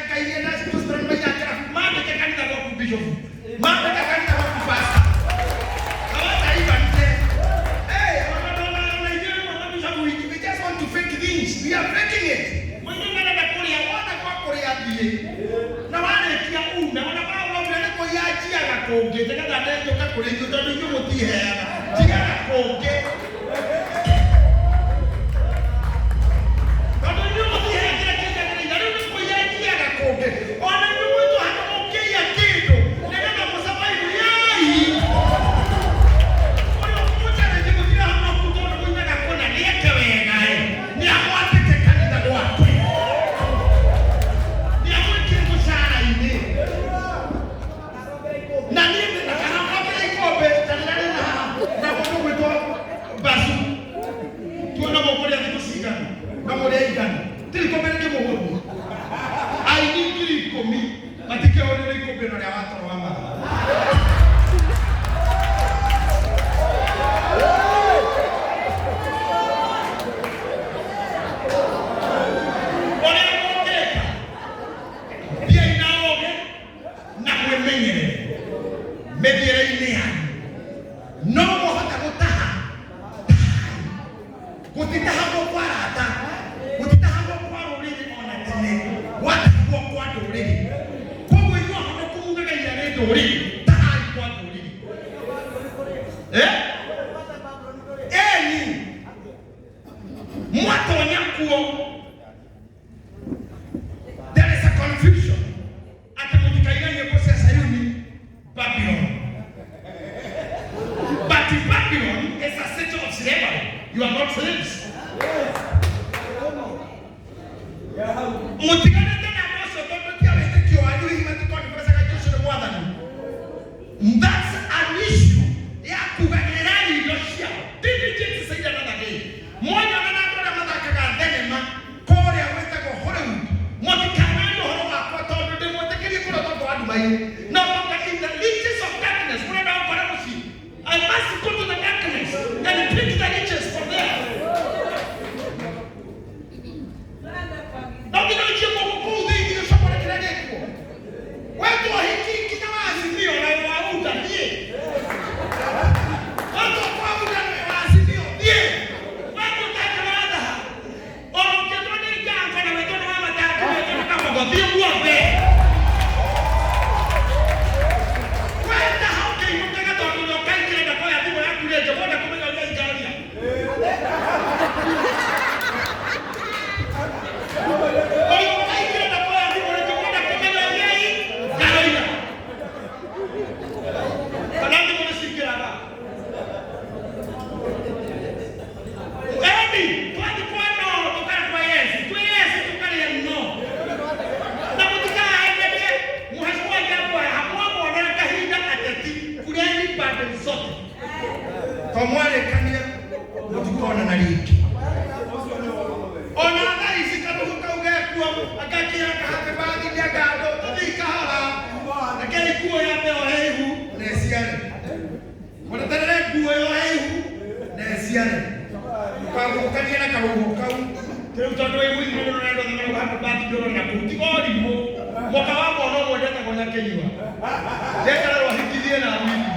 Speaker 1: ngairie na gospel maina kĩrabu mandĩke kanitha gwaku bishop, mandĩke kanitha gwaku pastor, hawataiba nje. Hey, wanaona ithuĩ rĩmwe mabishop, we just want to fake things. We are faking it. Mũini ndarenda kũrĩa wona kwa kũrĩa thiĩ na warĩkia ume ona Paulo augire nĩ kũiya njiaga. kũngĩ nĩgetha ndenjũka kũrĩ inyuĩ tondũ inyuĩ mũtiheaga njigaga kũngĩ tondũ inyuĩ mũtiheaga kĩrĩa kĩnjagĩrĩire rĩu nĩ kũiya njiyaga kũngĩ ona inyuĩ mwĩtwo handũ mũngĩiya kĩndũ nĩgetha mũcabairu yai ũyũ mũchallenge mũtira honoku tondũ mũigaga kũna nĩeke wega ĩ nĩamwandĩke kanitha gwake nĩamwĩkĩre mũcara-inĩ na niĩ na kana ngombe ikombe ta rĩrĩa rĩna haha na mũndũ gwĩtwo Basu tuona mũkũrĩa thikũ cigana na mũrĩa igana tiri kombe rĩngĩ mũgũrũ aini 10,000 matikĩhũrĩra ikũmbĩ na ũrĩa watoro wa mathaa. Ũrĩa mũngĩka thiĩi na ũũgĩ na mwĩmenyerere mĩthiĩre-inĩ yanyu no mũhote gũtaha gũtitahagwo kwa rata gũtitahagwo kwa rũrĩrĩ ona tene gwatahagwo kwa ndũrĩrĩ koguo inyuĩ ahonoku mugaga iria nĩ ndũrĩrĩ tahai kwa ndũrĩrĩ eh eni mwatonya kuo there is a confusion atĩ mũtikaine nyĩmbo cia Sayuni Babylon. But Babylon is a city of slavery. You are not slaves. Mũtiganĩte na andũ acio tondũ ti a wĩtĩkio wanyu hihi matikonifecaga Jesũ nĩ mwathani. That's an issue ya kugagĩrĩra indo ciao. Didn't Jesus say another day? Mwanyona na andũ arĩa mathakaga thenema kũrĩa gwĩtagwo Hollywood mũtikanarie ũhoro wakwa tondũ ndĩmwĩtĩkĩrie kũrĩa tondũ wa nduma-inĩ no tonga in the riches of darkness kũrĩa ndagũkora mũciĩ I must go to the darkness and pick the riches from there. No nginya ũikie guoko kũu thĩinĩ ũcomore kĩrĩa gĩkuo wetwo hiki nginya wa Azimio na wa UDA thiĩ wetwo kwa UDA na wa Azimio thiĩ wetwo take wathaha ona ũngĩtwo nĩ njango na wetwo nĩ wa matatu wetwo nĩ kamogo thiĩ guothe wenda hau kĩinũkaga tondũ ũrĩa ũkaingĩra ndakoya thimũ yaku rĩngĩ wona kũmenya ũrĩa ingaria ũrĩa ũkaingĩra ndakoya thimũ rĩngĩ wona kũmenya ũrĩa ingaria kana thimũ nĩ cingĩraga Eni, twathi kwa no, tukara kwa yes, twi yes tukaria no. Na mũtikaendeke mheshimiwa jambo hamwamwonera kahinda ateti kureni pande zote. To mwarĩkania mũtikonana rĩngĩ. Ona thaa ici karugu kau gekuo agakĩra ka happy birthday ngandũ tũthiĩ kahora. Rekei nguo yambe yohe ihu na ĩciare. Mũreterere nguo yohe ihu na ĩciare. Ũkagũkania na karũhuho kau rĩu tondũ wĩ mũini mũno na andũ othe marauga happy birthday ũrona kũu tiga ũrimũ mwaka wa mwana ũmwe ndetagwo Nyakĩnyua njetererwo hikithie na wiki.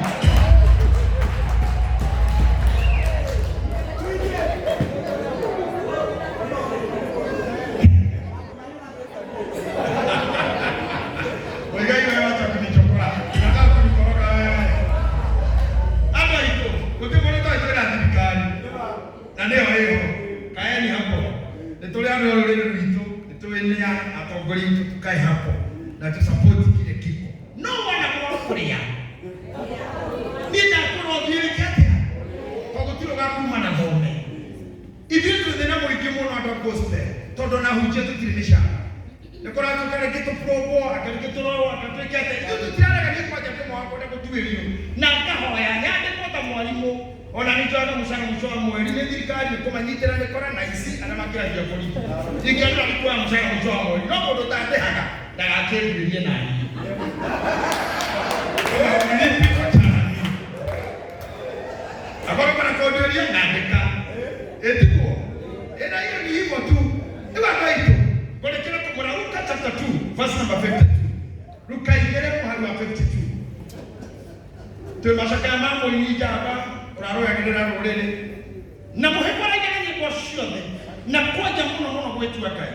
Speaker 1: Oigai wewe wacha kunichokora. Unataka kunikoroga wewe. Andũ aitũ, gũtirĩ mũndũ ũtoĩ twĩna thirikari. Na nĩyo ĩho. Kaeni hapo. Nĩ tũrĩ andũ a rũrĩrĩ rwitũ, nĩ tũĩ nĩ a atongoria aitũ tukae hapo na tusupport kile kiko. No wona mwakũrĩa. Niĩ ndakwĩrwo thiĩrĩke atĩa? To gũtirĩ ũgakuma na thome. Ithuĩ twĩ thĩna mũingĩ mũno andũ a gospel tondũ na hunjia tũtirĩ mĩcara. Nĩ kũratuĩka rĩngĩ tũprobwo, anga rĩngĩ tũrorwo, anga twĩke atĩa. Ithuĩ tũtirarega niĩ kwanja ndĩ mwaka kwenda gũtuĩrio. Na ngahoya nyandĩkwo ta mwarimũ ona nĩ njoyaga mũcara mũico wa mweri nĩ thirikari nĩ kũmanyitĩra nĩ kora na ici arĩa makĩragia borithi. Ingĩenda nĩ kuoya mũcara mũico wa mweri no mũndũ ũtandĩhaga ndagakĩnduĩrie naniĩ. Nipi wachana mimi. Akorwo kana kũnduĩria nandĩka. Ĩtiguo. Ĩna hiyo ni hivyo tu. Rĩu andũ aitũ ngũrĩkĩra kũgũra Luka chapter 2 verse number 52. Luka igĩrĩ mũhari wa 52. Twĩ macakaya ma mũini njamba ũrarũagĩrĩra rũrĩrĩ na mũhĩkũragia nyĩmbo ciothe na kwanja mũno mũno gwĩtua Ngai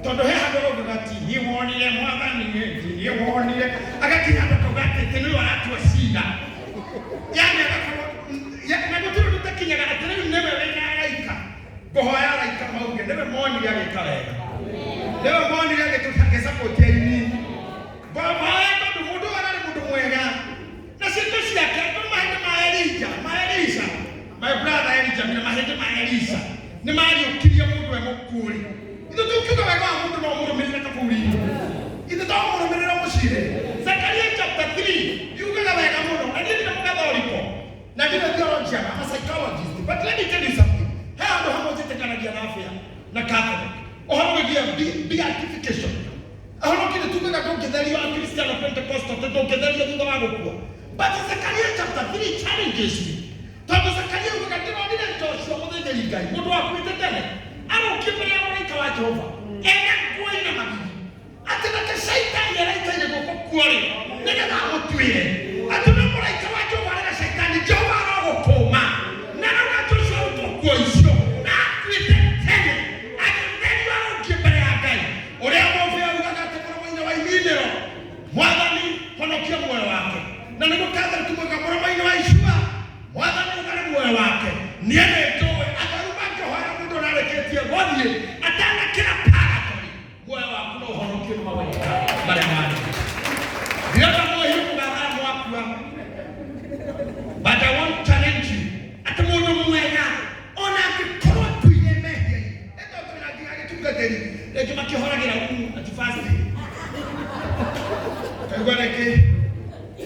Speaker 1: tondũ he handũ raugaga ati niĩ wonire mwathani niĩ wonire agakinya handũ akauga atĩ Atĩ nĩwe aratua cira. Yani agakorwo na gũtirĩ ũndũ ũtakinyaga atĩ rĩu nĩwe wĩna araika. Ngũhoya araika mauge nĩwe monire agĩka wega. Nĩwe monire agĩsupport aini. Ngũhoya tondũ mũndũ ũyũ ararĩ mũndũ mwega. Na ciĩko ciake tondũ mahĩndĩ ma Elijah, ma Elisha, my brother Elijah, mina mahĩndĩ ma Elisha nĩ mariũkirie mũndũ e mũkuũ-rĩ. Ithuĩ tũkiuga wega wa mũndũ no ũmũrũmĩrĩre kaburi-inĩ. Ithuĩ to ũmũrũmĩrĩre mũciĩ. Zakaria chapter 3 yugaga wega mũno na niĩ ndirĩ mũgathoriko na ndirĩ theologian, I'm a psychologist. But let me tell you something. He handũ hamwe njĩtĩkanagia na Abia na Catholic. Ũhoro wĩgiĩ beatification. Ũhoro kĩrĩ tugaga ndũngĩtherio Akristiano Pentecostal atĩ ndũngĩtherio thutha wa gũkua. But Zakaria chapter 3 challenges me. Tondũ Zakaria augaga ndĩronire Joshua mũthĩnjĩri Ngai mũndũ wakuĩte tene arũngiĩ mbere ya mũraika wa Jehova ena nguo ina magigi atĩ nake Shaitani araikaire guoko kuorĩo nĩgetha amũtuĩre atĩ no mũraika wa Jehova arera Shaitani Jehova arogũkũma na arauga Joshua arutwo nguo icio na akuĩte tene agĩtherio arũngiĩ mbere ya Ngai ũrĩa mũbĩ augaga atĩ mũromo-inĩ wa iminĩro Mwathani honokia muoyo wake na nĩguo Catherine tumwĩka mũromo-inĩ wa icua Mwathani ũgare muoyo wake niĩ nĩ njũĩ atheru mangĩhoera mũndũ ũrarĩkĩtie gũthiĩ atanakĩra purgatory muoyo waku no ũhonokio nĩ mawega marĩa marĩ ndirenda mwohio mũgathaa mwakua. But I want to challenge you atĩ mũndũ mwega ona angĩkorwo atuire mehia-inĩ ĩto twĩna nginya gĩtungatĩri rĩngĩ makĩhoragĩra umu ati fasting kaigua rĩngĩ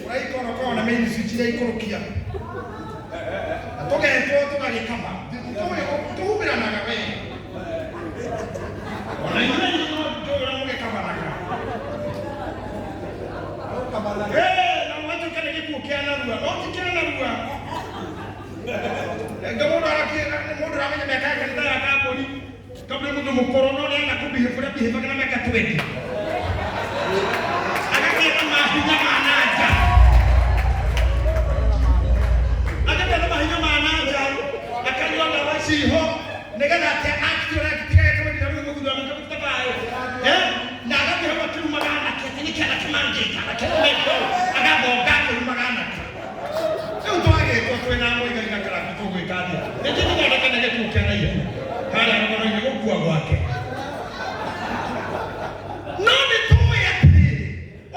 Speaker 1: ũraika ona korwo na main switch iria ikũrũkia na tũgetwo tũgagĩkaba tũhumbĩranaga we ona inyuĩ no njũĩ ũrĩa mũgĩkabanaga. Eh, na mwatuĩka nĩ gĩkuũ kĩa narua no ti kĩa narua rĩngĩ mũndũ arakĩra mũndũ aramenya mĩaka ya kanitha ya kambũri tondũ nĩ mũndũ mũkũrũ no nĩenda kũbihĩbũ ũrĩa bihĩbaga na mĩaka 20 agagĩa na mahinya ma nanja agagĩa na mahinya ma nanja akanyua ndawa ciho nĩgetha ate act ũrĩa akitigaga kũmũthira rĩu mũthuri wa mĩaka 55 eh na agathiĩ hau akĩrumaga anake atĩ nĩkĩ anake mangĩka anake no meke ũũ agathonga akĩrumaga anake rĩu twagĩtwo twĩna mũigai na karabu tũgwĩka atĩa rĩngĩ tũthondeke nĩ gĩkuũ kĩa naihenya harĩa rũgano-inĩ gũkua gwake no nĩ tũĩ atĩrĩrĩ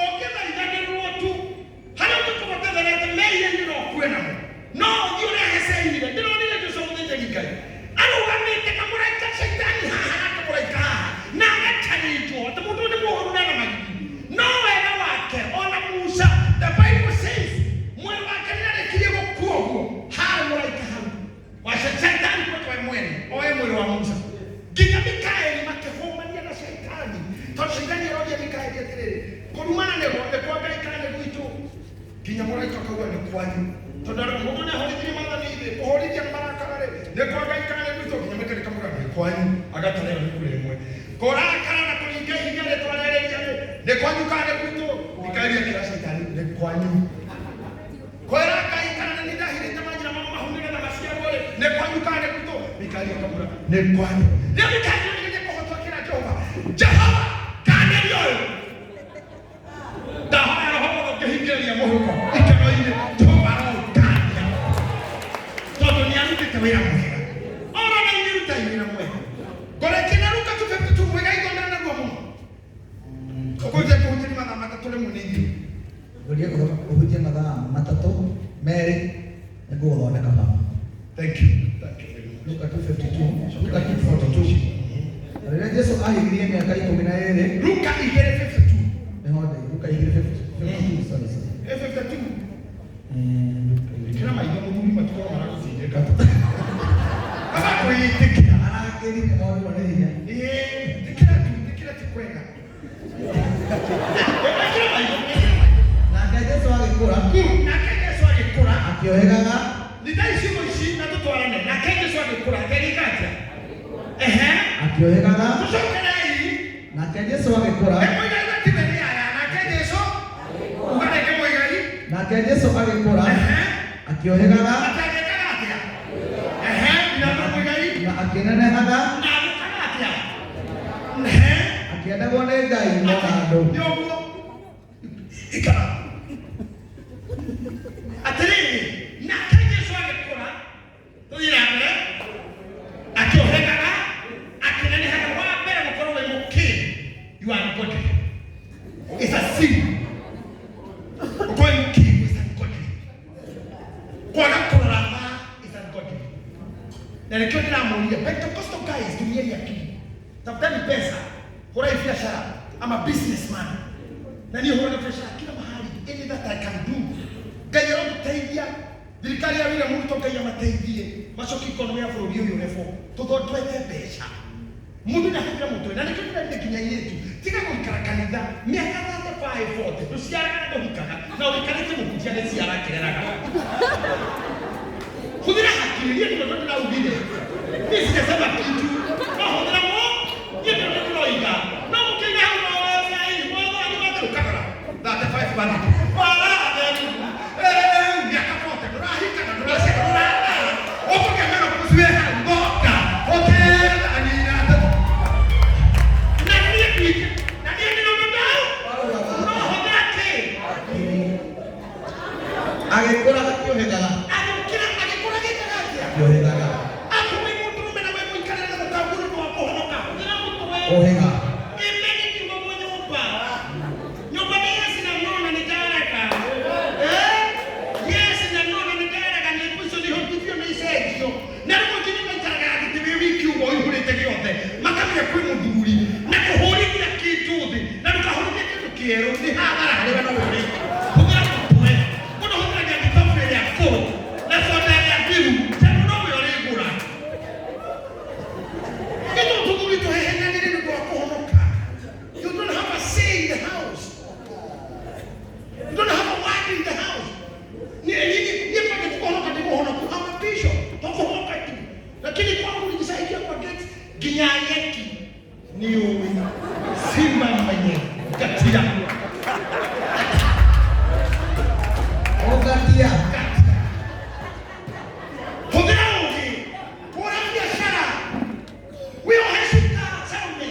Speaker 1: ũngĩthaithanĩrwo tu harĩa ũngĩkorwo ũtetherete mehia-inĩ no ũkue namo no ũthiĩ ũrehe ceire ndĩronire Joshua mũthĩnjĩri Ngai arũgamĩte kamũraika Shaitani haha nake mũraika haha na agacharĩnjwo atĩ mũndũ ũyũ nĩ mũhũru na ena magigi no wega wake ona Musa the Bible says mwĩrĩ wake nĩarĩkirie gũkua ũguo harĩ mũraika hau wa Shaitani kwetwo we mwene oe mwĩrĩ wa Musa nginya Mikaeli makĩhũmania na Shaitani tondũ Shaitani aroria Mikaeli atĩrĩrĩ kũrumana nĩ nĩ kwa Ngai kana nĩ gwitũ nginya mũraika akauga nĩ kwanyu tondũ arĩ mũndũ nĩ ahorithirie maathani ithe kũhorithia na marakara rĩ nĩ kwa Ngai kana nĩ gwitũ nginya Mikaeli akamwĩra nĩ kwanyu agatarĩo nĩ kũrĩ ĩmwe kũrakara na kũringa ihiga rĩtwarĩrĩria rĩ nĩ kwanyu kana nĩ gwitũ Mikaeli akĩra Shaitani nĩ kwanyu kwĩra Ngai kana nĩ ndahirĩte manyina mamo mahu nĩgetha maciarwo rĩ nĩ kwanyu kana nĩ gwitũ Mikaeli akamwĩra nĩ kwanyu rĩu Mikaeli nĩgeria kũhotwo akĩra Jehova Jehova kanĩria ũyũ ndahoya roho wothe ũngĩhingĩrĩria mũhuko ikeno-inĩ Jehova aroũkania tondũ nĩ arutĩte wĩra mwega oro na inyuĩ rutai wĩra mwega ngoreke na Luka 2:52 mwega ithomera narua mũno ũkũnjia kũhunjĩria mathaa matatũ rĩmwe nĩ ithuĩ
Speaker 2: Ngũria ũhunjie mathaa matatũ merĩ nĩngũgũthondeka baba.
Speaker 1: Thank you, thank you very much.
Speaker 2: Luka 2:52 Luka 2:42 Na rĩrĩa Jesu ahigirie mĩaka 12
Speaker 1: Luka 2:52
Speaker 2: nĩho ndĩ Luka 2:52 sorry sorry.
Speaker 1: 52
Speaker 2: Luka igĩrĩ.
Speaker 1: Kĩra maitho mũthuri matikorwo maragũtindĩka kaba kwĩĩtĩkĩra
Speaker 2: Arangĩri nĩ morirwo nĩ hinya.
Speaker 1: Ĩĩ, tĩkĩra tu tĩkĩra ti kwega ĩkĩra maitho ĩkĩra maitho.
Speaker 2: Nake Jesu agĩkũra
Speaker 1: Nake Jesu agĩkũra
Speaker 2: akĩohĩgaga
Speaker 1: nĩta icigo ici na tũtwarane nake Jesu agĩkũra akĩrĩka atĩa ehe
Speaker 2: akĩohĩgaga
Speaker 1: tũcokerei
Speaker 2: nake Jesu agĩkũra
Speaker 1: Mũigai gatiwe nĩ aya nake Jesu uga rĩngĩ mũigai
Speaker 2: nake Jesu agĩkũra
Speaker 1: ehe
Speaker 2: akĩohĩgaga
Speaker 1: atagĩkaga atĩa ehe nginya mũigai
Speaker 2: na akĩnenehaga
Speaker 1: na agĩkaga atĩa ehe
Speaker 2: akĩendagwo nĩ Ngai o na andũ.
Speaker 1: Nĩ ũguo ikara Na nikio ndĩramũria Pentecostal guys, tumieni akili, tafutani pesa, hurai biashara. I'm a businessman na niĩ hũraga biashara kila mahali, any that I can do. Ngai arotũteithia, thirikari ya William Ruto, Ngai amateithie macokie economy ya bũrũri ũyũ level, tũthondeke mbeca. Mundu ndahũthĩra mũtwe, na nĩkĩo ndĩrarire nginya airĩtu, tiga gũikara kanitha mĩaka 35, 40, ndũciaraga na ndũhikaga na ũikarĩte mũhunjia nĩ ciara akĩreraga. Hũthĩra hakiri. Niĩ nĩguo ndĩraugire, niĩ sijasema kitu, no hũthĩra mo. Niĩ nĩguo ndĩroiga, no mũkĩiga hau mawatho mwathani matherũkagara 35 bana waratheru mĩaka 40, ndũrahika na ndũraciara, ndũratara, ũkũgĩa menopause wĩ hau ngoka ũkĩanina na niĩ nduĩke na niĩ ndĩ ũndũ ndau no hũthĩra kĩ.
Speaker 2: Agĩkũra akĩũhĩgaga.
Speaker 1: Agĩkĩra agĩkũra gĩkaga atĩa?
Speaker 2: Akĩũhĩgaga.
Speaker 1: Akorwo wĩ mũndũrũme na wĩ mũikarĩre na mũkambu nĩ ũndũ wa kũhonoka, hũthĩra mũtwe.
Speaker 2: Ũhĩga.
Speaker 1: Imeni kiugo kwa nyumba. Nyumba ni yes na no na nĩndarega. Eh? Yes na no na nĩndarega, nĩ icio nĩ hotithio nĩ icenjio. Na rĩmwe nginya maikaraga gĩtĩ wĩ wiki ũguo ũihũrĩte gĩothe. Makamenya kwĩ mũthuri na kũhũrithia kĩndũ thĩ na ndũkahũrithie kĩndũ kĩerũ, nĩ hathara harĩ we no we ũrĩ. Hũthĩra mũtwe. Mũndũ hũthĩragia gĩtobu ĩrĩa ngũrũ na soda ĩrĩa thiru tondũ no we ũrĩgũra. Nĩ tũthuri tũhehenyanĩre nĩ ũndũ wa kũhonoka. You don't have a say in the house. You don't have a word in the house. Niĩ pake tukuhonoka ndi mũhonoku. I'm a bishop. Tokuhonoka tu. Lakini kwangu nilijisaidia kwa gate nginya nyeki. Ni ũĩ. Simba mwenyewe. Gatia.
Speaker 2: Ũgatia.
Speaker 1: Gatia. Hũthĩra ũũgĩ. Hũra biacara. Wĩohe cuka Salome.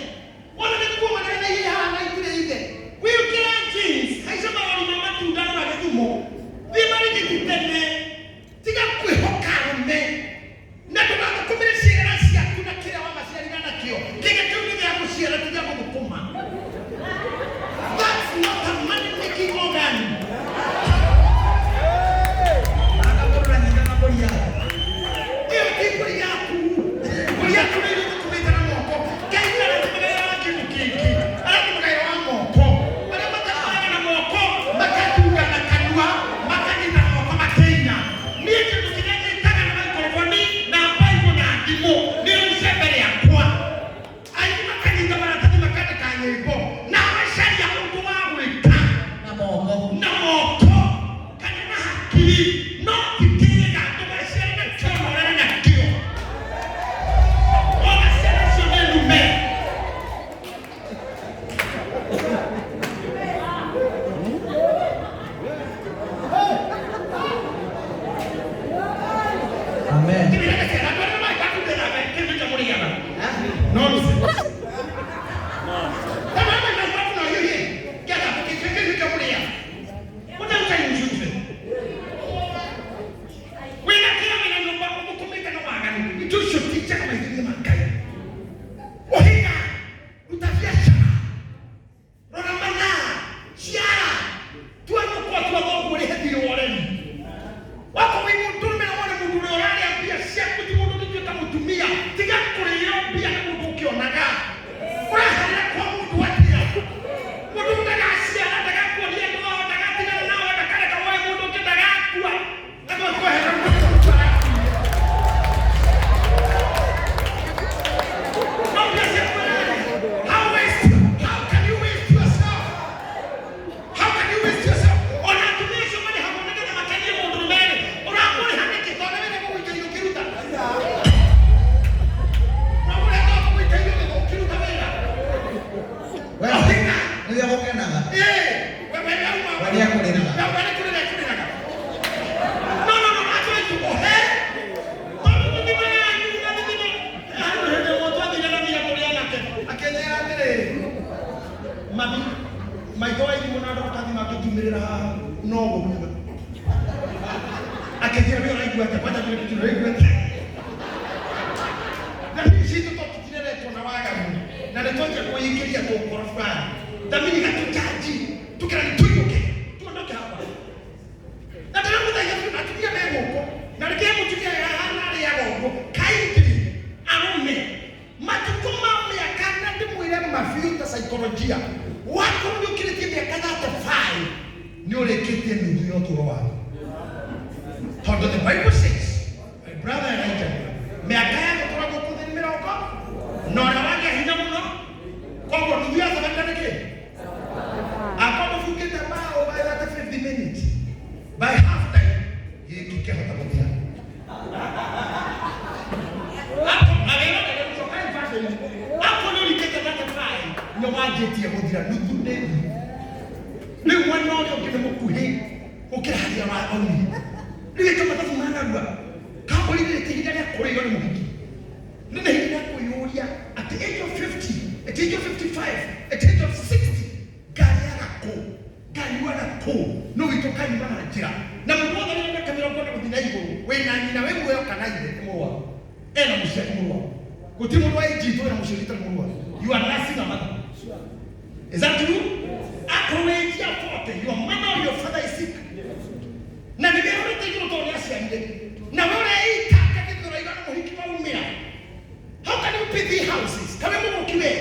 Speaker 1: Wona nĩ nguo manene ihana itirĩ ithe. Wĩũkĩra jeans, haica marori ma matunda rora gĩthumo. Thiĩ marigiti tene. Tiga kwĩhoka arũme. Na ndũgathũkũmĩre ciana ciaku na kĩrĩa wamaciarire nakĩo. Kĩga kĩu nĩ gĩa gũciara, ti gĩa gũthũkũma. That's not a money making organ.
Speaker 2: Agakorwo na nyina na mbũri yake.
Speaker 1: Ĩyo ti mbũri yaku. Mbũri yaku nĩ iria ũthũkũmĩte na moko. Ngai ndaratũmĩra wĩra wa kĩndũ kĩngĩ. Aratũmĩra wĩra wa moko. Arĩa matatwaraga na moko, makatunga na kanua, makanyita na moko makĩina. Niĩ kĩndũ kĩrĩa nyitaga na maikoroboni na Bible na thimũ nĩ icembe rĩakwa. Aini makanyita maratathi makandĩka nyĩmbo na macaria ũndũ wa gwĩka
Speaker 2: Na moko.
Speaker 1: Na moko kana na hakiri, no ti kĩĩga ndũgaciare nakĩo na ũrere nakĩo. Ona ciana icio nĩ ndume.
Speaker 2: Amen.
Speaker 1: Kĩrĩa ciana andũ arĩa marĩ kĩndũ kĩa mũrĩaga. Nonsense. Kama hapa ndio watu na yeye. Get up, kitu kĩa mũrĩa. What are you telling children? Wĩna kĩra wĩna nyũmba ũthũkũmĩte na waganu. Itu ũcio ti njega maitho-inĩ ma Ngai. Ũhinga, ruta biacara. Rora mathaa, ciara. Tua nyũkwa, tua thoguo, ũrĩhe thirĩ wa ũremi. Wako wĩ mũndũrũme na wone mũndũ ũrĩa ũrarĩa mbia ciaku ti mũndũ ũngĩtuĩka mũtumia. Tiga kũrĩo mbia nĩ mũndũ ũkĩonaga. Ũraharĩra kwa mũndũ atĩa? Mũndũ ndagaciara, ndagakuonia andũ ao, ndagatigana nawe, ndakareka woe mũndũ ũngĩ, ndagakua. Agakweherera mũndũ arakuire. No mbia ciaku ũrarĩa. How can you waste yourself? How can you waste yourself? Ona atumia acio marĩhagwo nĩgetha makenie mũndũrũme-rĩ, ũramũrĩha nĩkĩ? Tondũ nĩwe gũgũikaria ũkĩruta. Ũramũrĩha tondũ gũgũikaria ũkĩruta wĩra.
Speaker 2: We nĩwe gũkenaga.
Speaker 1: Ĩĩ, we we auma.
Speaker 2: We nĩekũrĩraga.
Speaker 1: We we nĩkũrĩra ekũrĩraga. No, no, no, atũ ohe. Tondũ thithima yanyu na thithima. Harĩ hĩndĩ ĩmwe twathire na thira kũrĩ anake. Akĩnjĩra atĩrĩrĩ, mami, maitho wa irimũ na ndoka makĩtumĩrĩra haha no ũguo. Akĩnjĩra, we ũraigua atĩa? Kwanja kĩrĩa kĩndũ ũraigua atĩa? Na niĩ citũ to tũtireretwo na waganu na nĩ twanjia kwĩingĩria tũkora fulani thamini gatũjaji tukĩra nĩ tũinũke tuondoke hapa na ndĩramũthaitha biũ na atumia me gũkũ na rĩkĩ mũtumia hana arĩaga ũguo kaingĩ. Nĩ ũrĩkĩtie nuthu ya ũtũũro waku. Tondũ the Bible says, my brother Elijah, mĩaka ya gũtũra gũkũ thĩ nĩ mĩrongo na ũrĩa wagĩa hinya mũno, koguo nuthu ya 70 nĩ kĩ? Akorwo mũbungĩte bao by that 50 minutes, by half time gĩkĩ kĩahota gũthira. Akorwo nĩ ũrikĩte 35, nĩ wanjĩtie gũthira, nuthu nĩ thiru. Rĩu mwena ũrĩa ũngĩ nĩ mũkuhĩ gũkĩra harĩa waumire. Rĩu ĩka mathabu ma narua. Kambũri rĩrĩ ti ihinda rĩa kũrĩo nĩ mũhiki, nĩ nĩ ihinda rĩa kwĩyũria at the age of 50, at the age of 55, at the age of 60, ngarĩaga kũ, nganyuaga kũ? No witũ kanyuaga njĩra na mũndũ wothe wĩna mĩaka 40 gũthiĩ na igũrũ, wĩna nyina wĩ muoyo kana ithe, nĩ mũrwaru, ena mũciari mũrwaru. Gũtirĩ mũndũ wa age itũ wĩna mũciari ũtarĩ mũrwaru. You are nursing a mother. Is that true? Akorwo wĩ age ya 40, your mother or your father is sick. Na nĩ wĩrorete igũrũ tondũ nĩ aciarire. Na we ũreitanga gĩthũra igana mũhiki waumĩra. How can you pay three houses? Kawe mũgũrũki we.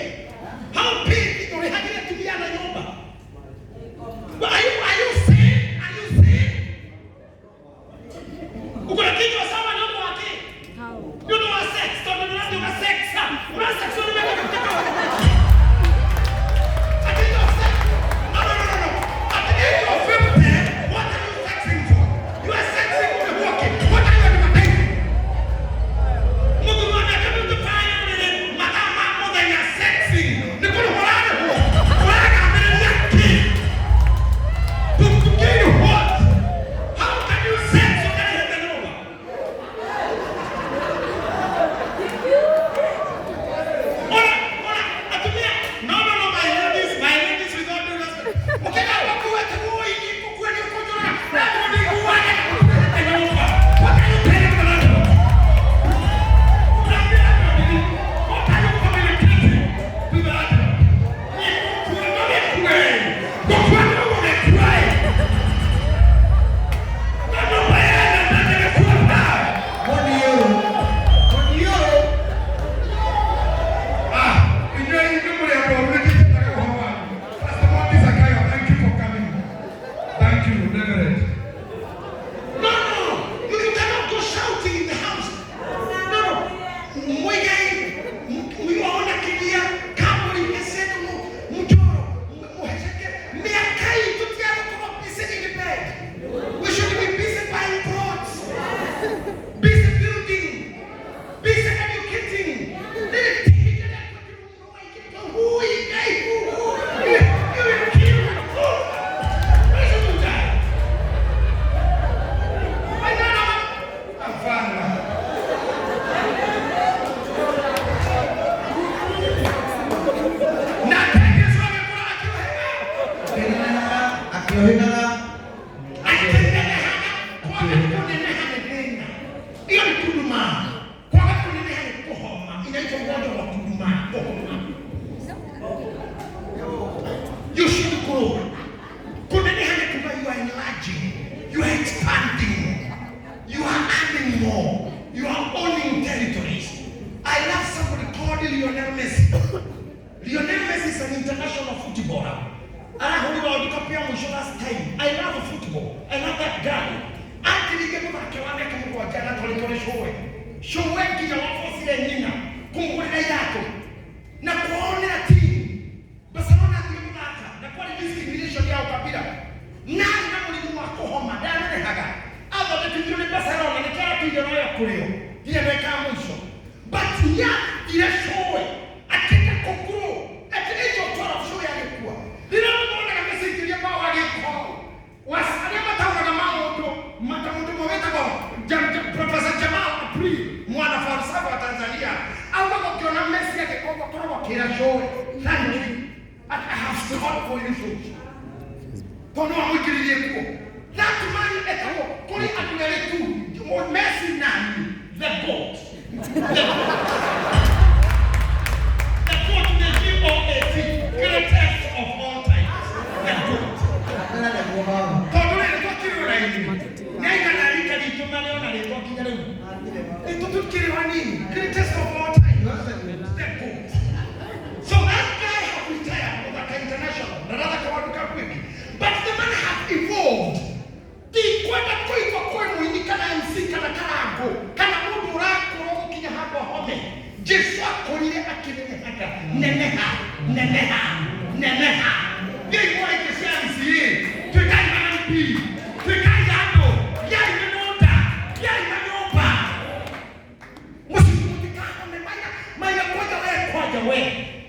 Speaker 1: How pay ũrĩhagĩre atumia na nyũmba? But are you sane? Are you sane? Uko na kichwa sawa ni ũndũ wa kĩ? Nĩ ũndũ wa sex, tondũ nĩ ũrathiĩ ũgasexa. Ũrasex nĩ mĩaka gũtaka. At the age of sex. No, no, no, no, no. At the age of 50, what are you sexing for? You are sexing with the walking. What are you advertising? Mũthuri wa mĩaka 55 ũrĩrĩ mathaa ma mũthenya sexing. Nĩ kũrĩhwo ũrarĩhwo. Ũragambĩrĩria kĩ? To gain what? How can you sex ũtarĩhĩte nyũmba? Ora, ora, atumia. No, no, no, my ladies, with all due respect. Ukigamba kuwe tiguo ikukue ni ukujura. Na ndiguage ũtarĩhĩte nyũmba. What are you telling the landlord? Unaambia landlord nini? What are you communicating to the landlord? Nikukue no nikue. Gukua no gũgĩkue. Na nyũmba yene na nĩgĩkua pa.
Speaker 2: Monioro. Monioro.
Speaker 1: Ah, inyuĩ mũrĩ andũ aru nĩkĩnjĩtaga ũhoro wanyu. Pastor Mwangi Zakayo, thank you for coming. Thank you, Reverend. No, no, you cannot go shouting in the house. No, no. Muigai, muiona kilia, kamburi mesenu mujoro, muhesheke, miaka itũ ti ya gũkorwo busy in the bed. We should be busy buying clothes, busy building, busy educating. Rĩrĩ ti ihinda rĩa kwĩrwo hui, ngai, hu, hu. You will kill. Why should you die? Why not? Hapana. Na Yesu agĩkũra akĩũhĩga.
Speaker 2: Akĩnenehaga, akĩũhĩgaga.
Speaker 1: Akĩnenehaga, kwaga kũneneha nĩ thĩna. Hiyo ni kudumaa. Kwaga kũneneha ni kũhoma. Inaitwa ugonjwa wa kudumaa, kũhoma. You should grow. Kũneneha ni kuga you are enlarging, you are expanding, you are adding more, you are owning territories. I love somebody called Lionel Messi. Lionel Messi is an international footballer. Arahũrire World Cup ya mũico last time. I love football. I love that guy. Atirie mũthaki wa mĩaka 7 na twarĩtwo nĩ cũwe. Cũwe nginya wabocire nyina kũmũgũrĩra iratũ na kuonera timu. Barcelona athire gũthaka na kwarĩ discrimination ya ũkabira. Narĩ na mũrimũ wa kũhoma ndanenehaga. Athondekithirio nĩ Barcelona nĩkĩo aratũire royo kũrĩo nginya ndagĩka ya mũico. But nĩathire cũwe akĩenda kũgrow at the age of 12, cũwe agĩkua. Rĩrĩa monaga Messi aingĩria bao agĩkorwo arĩa mataũraga maũndũ mata mũndũ ũmwe wĩtagwo Professor Jamal April, mwana falsafa wa Tanzania, augaga ũkĩona Messi agĩkorwo koragwo akĩra cũwe, "Thank you, I have scored for you, cũwe," tondũ wamũingĩririe kuo. That man etagwo kũrĩ andũ erĩ tu, Messi na the GOAT. The GOAT. The GOAT, the GOAT, greatest of all times. The GOAT.
Speaker 2: Akĩra nĩguo baba.
Speaker 1: Tondũ rĩrĩ twakĩrĩ raini nĩaigana rika ritũ marĩona rĩtwa nginya rĩu nĩtũtukĩrĩ hanini, greatest of all time, the GOAT. So that guy have retired gũthaka international, ndarathaka World Cup ĩngĩ, but the man have evolved. Happy. Tuikai andũ. Gĩai mĩgũnda. Gĩai manyũmba. Mũtikahone maiga maiga kwanja we kwanja we.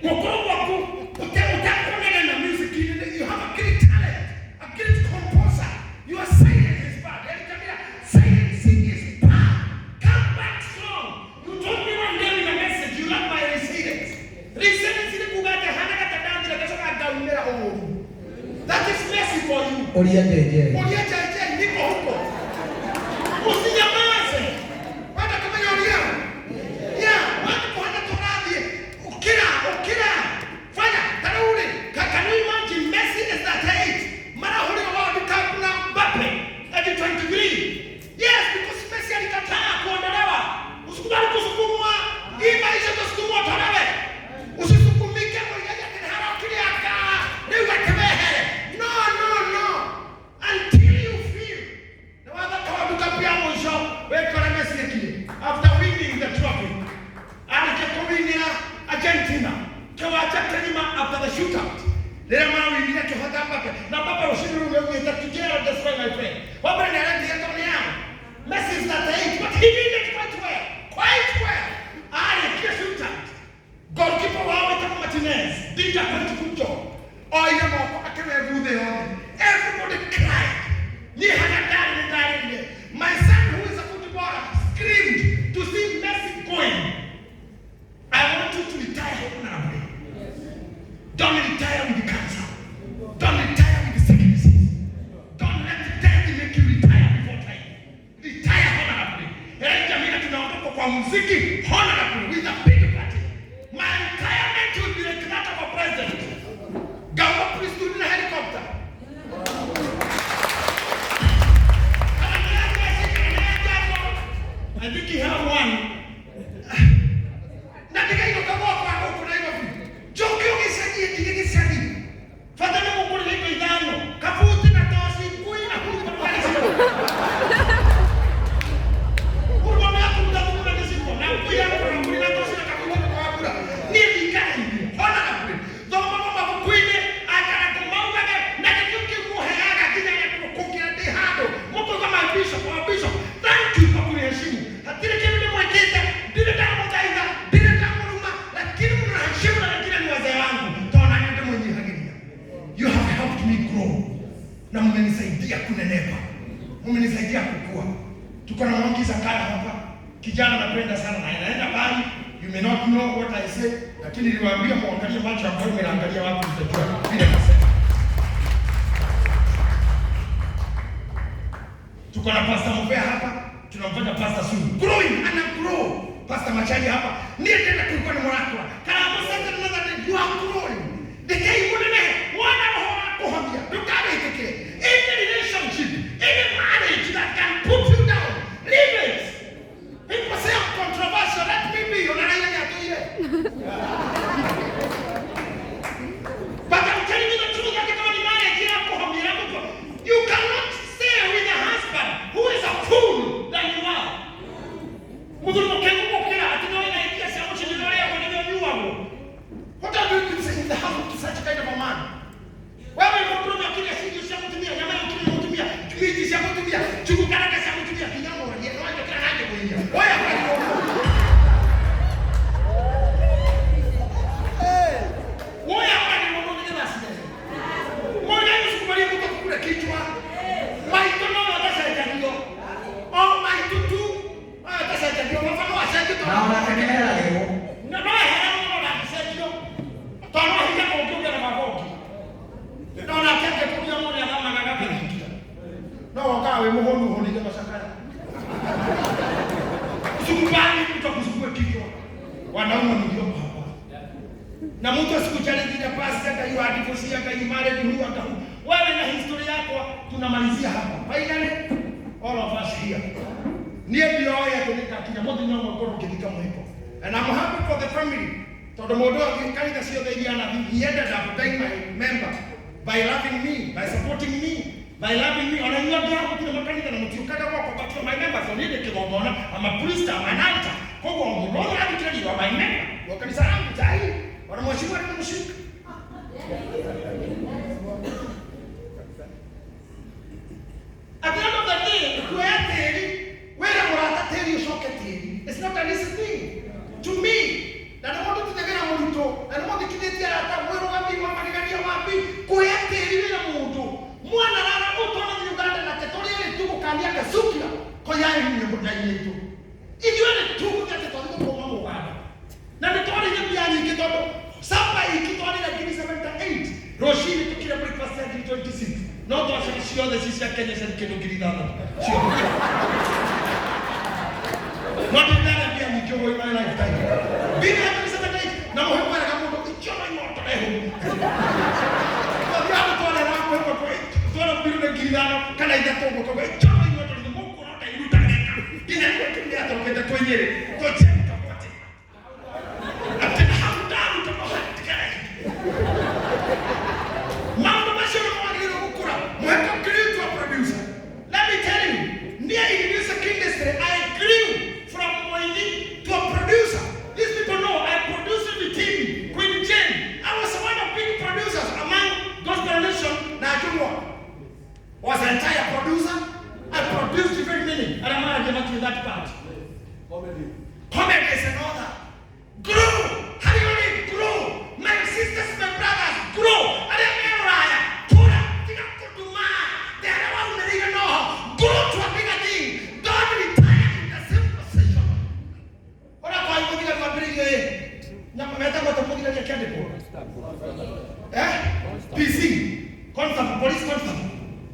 Speaker 1: Gũkorwo gwaku ũtekunene na music you have a great talent, a great composer. Your silence is bad. Yaani Jamila, silencing is bad. Come back strong. You told me one day in a message you love my resilience. Resilience ni kuga atĩ hana gatadanthira gacoka ngaumĩra ũũru. That is mercy for you.
Speaker 2: Ũria jeje.
Speaker 1: Ulia jeje niko huko. Usinyamaze. Wenda kumenya ulia. Yeah, watu kuhana turathie. Ukira, ukira. Fanya taruri. Can you imagine Messi is that age? Marahurira World Cup na Mbappe at 23. Yes, because Messi alikataa kuondolewa. Usikubali kusukumwa. Hii maisha utasukumwa utolewe. Usisukumike mwenyewe kile aka. Rĩu akemehere. No, no, no. Until you feel. Na wathaka wa Cup ya mũico wekora Messi ekire. After winning the trophy. Arĩkia kũwinĩra Argentina. Kĩwanja kĩgima after the shootout. Rĩrĩa mawinire kĩhota Mbappe. Na Mbappe rũcinĩ rũu nĩaugĩte to Gerald destroy my friend. Wa mbere nĩ arendia tondũ nĩ yao. Messi is 38, but he did it quite well. Quite well. Arĩkia shootout. Goalkeeper wao wetagwo Martinez did a quite good job. Oire moko akĩweva thĩ yothe. Everybody cried. Niĩ harĩa ndarĩ nĩ ndarĩrire. My son who is a footballer screamed to see Messi going. I want you to retire honorably. Don't retire with cancer. Don't retire with sicknesses. Don't let death make you retire before time. Retire honorably. Eh, Jamila tunaondoka kwa muziki honorably with a big party. My retirement will be like that of a president. Gawa priesthood in a helicopter. I think he have one. Na ndigainũka gwakwa gũkũ Nairobi. Njoke ũgĩcarie ndige gĩcagi. Bata nĩ mũgũrĩre indo ithano. Kabuti na toci, ngui na huruba kwa gĩcigo. Huruba ya kũruta thumu na gĩciko na ngui ya kũrora mbũri na toci na kabuti na kwambura. Niĩ ndikare irio. Honorably. Thomaga mabuku-inĩ, aikara kũmaugage na nĩkĩo kĩu mũheaga nginya gũkũngĩra ndĩ handũ. Mũkauga my bishop, my bishop. Thank you kwa kuniheshimu. Hatirĩ kĩndũ ndĩmwĩkĩte, ndirĩ ndamũthaitha, ndirĩ ndamũruma, lakini mnaheshimu na wengine ni wazee wangu. Tondũ nani ndĩmwĩnyihagĩria. You have helped me grow. Na mmenisaidia kunenepa. Mmenisaidia kukua. Tuko na Mwangi Zakayo hapa. Kijana napenda sana na anaenda mbali. You may not know what I say, lakini niliwaambia muangalie macho ya mfalme na angalia wapi mtajua vile nasema. Tuko na Pastor Mupea hapa, tunamfanya Pastor soon. Growing, ana grow. Pastor Machali hapa. Ndiye tena kulikuwa ni mwarakwa. Karamo sasa another day you are growing. Ndekei munene wana roho wa kuhambia. Ndukabĩtĩkĩre. Any relationship, any marriage that can put you down, leave it. People say I'm controversial. Let me be. Ona Raila nĩatũire. But I'm telling you the truth, hata kama ni marriage yako hamira mtu. You cannot stay with a husband who is a fool than you are. Mũthuri mũkĩgu gũkĩra atĩ no wĩna idea cia mũciĩ nĩ ũrĩa nĩ ũnyuagwo. What are you doing in the house to such kind of a man? Wewe ni mũndũrũme akĩrĩa cindio cia mũtumia, nyama ya mũtumia mũtumia, minji cia mũtumia, njugu karanga cia mũtumia, nginya mũragia, no anjũkĩra na ngĩmũiya. Oya Oya kwani mũndũ nĩgetha aciare. Mwana usikubalie mtu akukule kichwa. Maito no atacenjanio. O maito tu atacenjanio. Mfano acenjio
Speaker 2: Na ũratekereragĩrwo.
Speaker 1: Na no ehera mũno ndangĩcenjio. Tondũ no hinya kũngĩũria na baba ũngĩ. No nake angĩkũria mũndũ athamaga gakathingira. No wokaga wĩ mũhũnu ũhũnĩte macakaya. Usikubali mtu akuchukue kichwa. Wanaume mlioko hapa. Na mtu asikuchallenge na past aka you are divorced aka you married huyu aka huyu. Wewe na historia yako tunamalizia hapa. Finally all of us here. Niĩ ndioĩ atĩ nĩngakinya mũthenya ũmwe ngorwo ngĩthika mwĩko. And I'm happy for the family. Tondũ mũndũ ũyũ kanitha ciothe iria anathiĩ, he ended up being my member by loving me, by supporting me, by loving me. Ona inyuĩ angĩ haha mũtirĩ makanitha na mũtiũkaga gwakwa, but you're my members. So niĩ ndĩ kĩgongona, I'm a priest, I'm an altar. Koguo mũndũ wothe ũrathikĩrĩria, you are my member. Wa kanitha yangu sahi. Wana mheshimu hata mshika.
Speaker 3: It's not an easy thing to me. Na nĩ mũndũ tũtegera mũrutwo na nĩ mũthikithĩtie arata mwĩrũgami wa magegania wapi kũhe tĩri wĩra mũndũ mwana rara ũtwana Uganda nake tũrĩ erĩ tu gũkania gacukira koyai nyũmba itũ ithuĩ nĩ tugũthiĩ atĩ twathiĩ gũkũma mũganda na nĩ twarĩire mbia nyingĩ tondũ sapa iki twarĩire 78 rũcinĩ tũkire breakfast ya 26 no twacara ciothe ci cia Kenya cia kĩndũ 6,000 ciothe. No ndĩ mbia nyingĩ ũguo in my lifetime. Mbiri ya 78 na mũhe mwega mũndũ ichono imoto rehu. Twathi andũ twarera mũhe kwa twara mbiru na 5,000 kana 3 ũguo kwa ichono imoto rĩu mũkũrota iruta geka. Nginya nĩguo tumia tũrokete twĩ tũcheruka bote. Atĩ hau ndaruta no hatigare. Maũndũ macio nĩ magĩrĩirwo gũkũra. Mũheko grew to a producer. Let me tell you, near in music industry, I grew from Moini to a producer. These people know I produced the team, Queen Jane. I was one of big producers among Gospel Nation, Najumwa. Was an entire producer. I produced different many, and I'm gonna give to that part.
Speaker 2: Comedy.
Speaker 3: Comedy is another. Grow. How do you need grow? My sisters, my brothers, grow. Arĩa me rũraya, kũra, tiga kũnduma. Ndera waumĩrĩire noho. Grow to a bigger thing. Don't retire in the same position. Ona kwa mũthigari wambĩrĩirie ĩ, metagwo atĩa mũthigari akĩandĩkwo? Eh? PC, constable, police constable.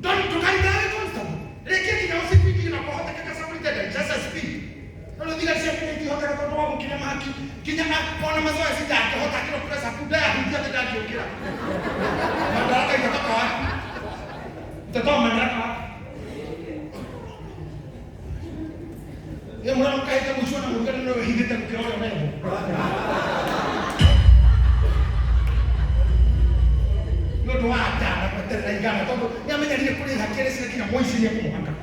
Speaker 3: Don't ndũkaritare constable. Rĩkia nginya ũcipingi na kũhotekeka superintendent, SSP. No thigari cia Kenya itihotaga tondũ wa gũkinya mahaki nginya ona mazoezi ndangĩhota akĩrwo pressure bunda yahutia atĩ ndangĩũkĩra. Madaraka itatoka wapi? Itatoa madaraka wapi? Ye mwana mkaita mwisho na mwingine ndio hithite gũkĩra ũrĩa ũrehwo. Nĩ ũndũ wa nda na gweterera igana tondũ nĩamenyerire kũrĩha kĩrĩ cire nginya mũici nĩekũmũhaka.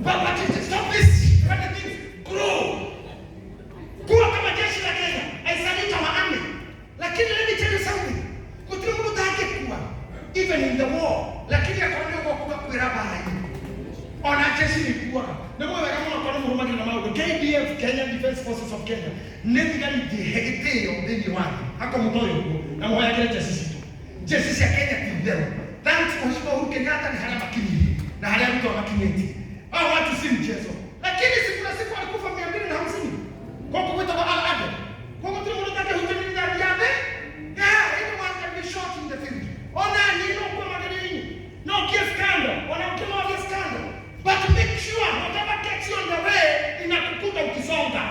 Speaker 3: But what is it? Stop this kind of things. Grow. Kuwa kama jeshi la Kenya. I salute our army. Lakini let me tell you something. Gũtirĩ mũndũ ũtangĩkua even in the war. Lakini akorwo nĩ ũgũka kwĩra mbara-inĩ. Ona jeshi nĩ ikuaga. Nĩ mũĩ wega mũno korwo mũrũmagĩrĩra na maũndũ. KDF, Kenya Defence Forces of Kenya, nĩ thigari gĩtĩo thĩinĩ wa thĩ. Hako mũtoĩ ũguo. Na mũhoyagĩre jeshi citũ. Jeshi cia Kenya ti itherũ. Thanks Mheshimiwa Uhuru Kenyatta ni harĩa makinyire na harĩa Ruto makinyĩtie. Hao watu si mchezo. Lakini siku na siku walikufa 250. Kwa gwĩtagwo Al Adel. Kwa gũtirĩ mũndũ ũtangĩhutania rithathi ya thĩ. Yeah, anyone can be shot in the field. Ona nino kwa magerio-inĩ. No kia scandal. Ona ukimwagia scandal. But make sure whatever gets you on the way inakukuta ukisonga.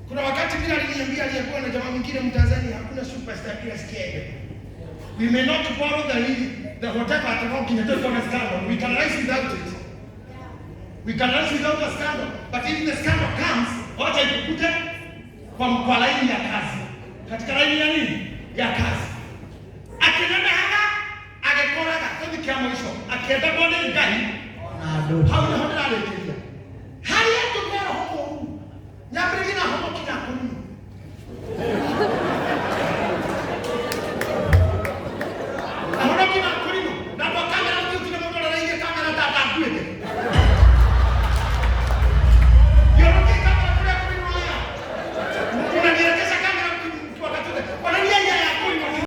Speaker 3: Kuna wakati bila aliniambia aliyekuwa na jamaa mwingine Mtanzania, hakuna superstar bila scandal. We may not borrow the whatever at all kinatoka na scandal. We can rise without it. We can rise without a scandal. But if the scandal comes, wacha ikukute kwa laini ya kazi. Katika laini ya nini? Ya kazi.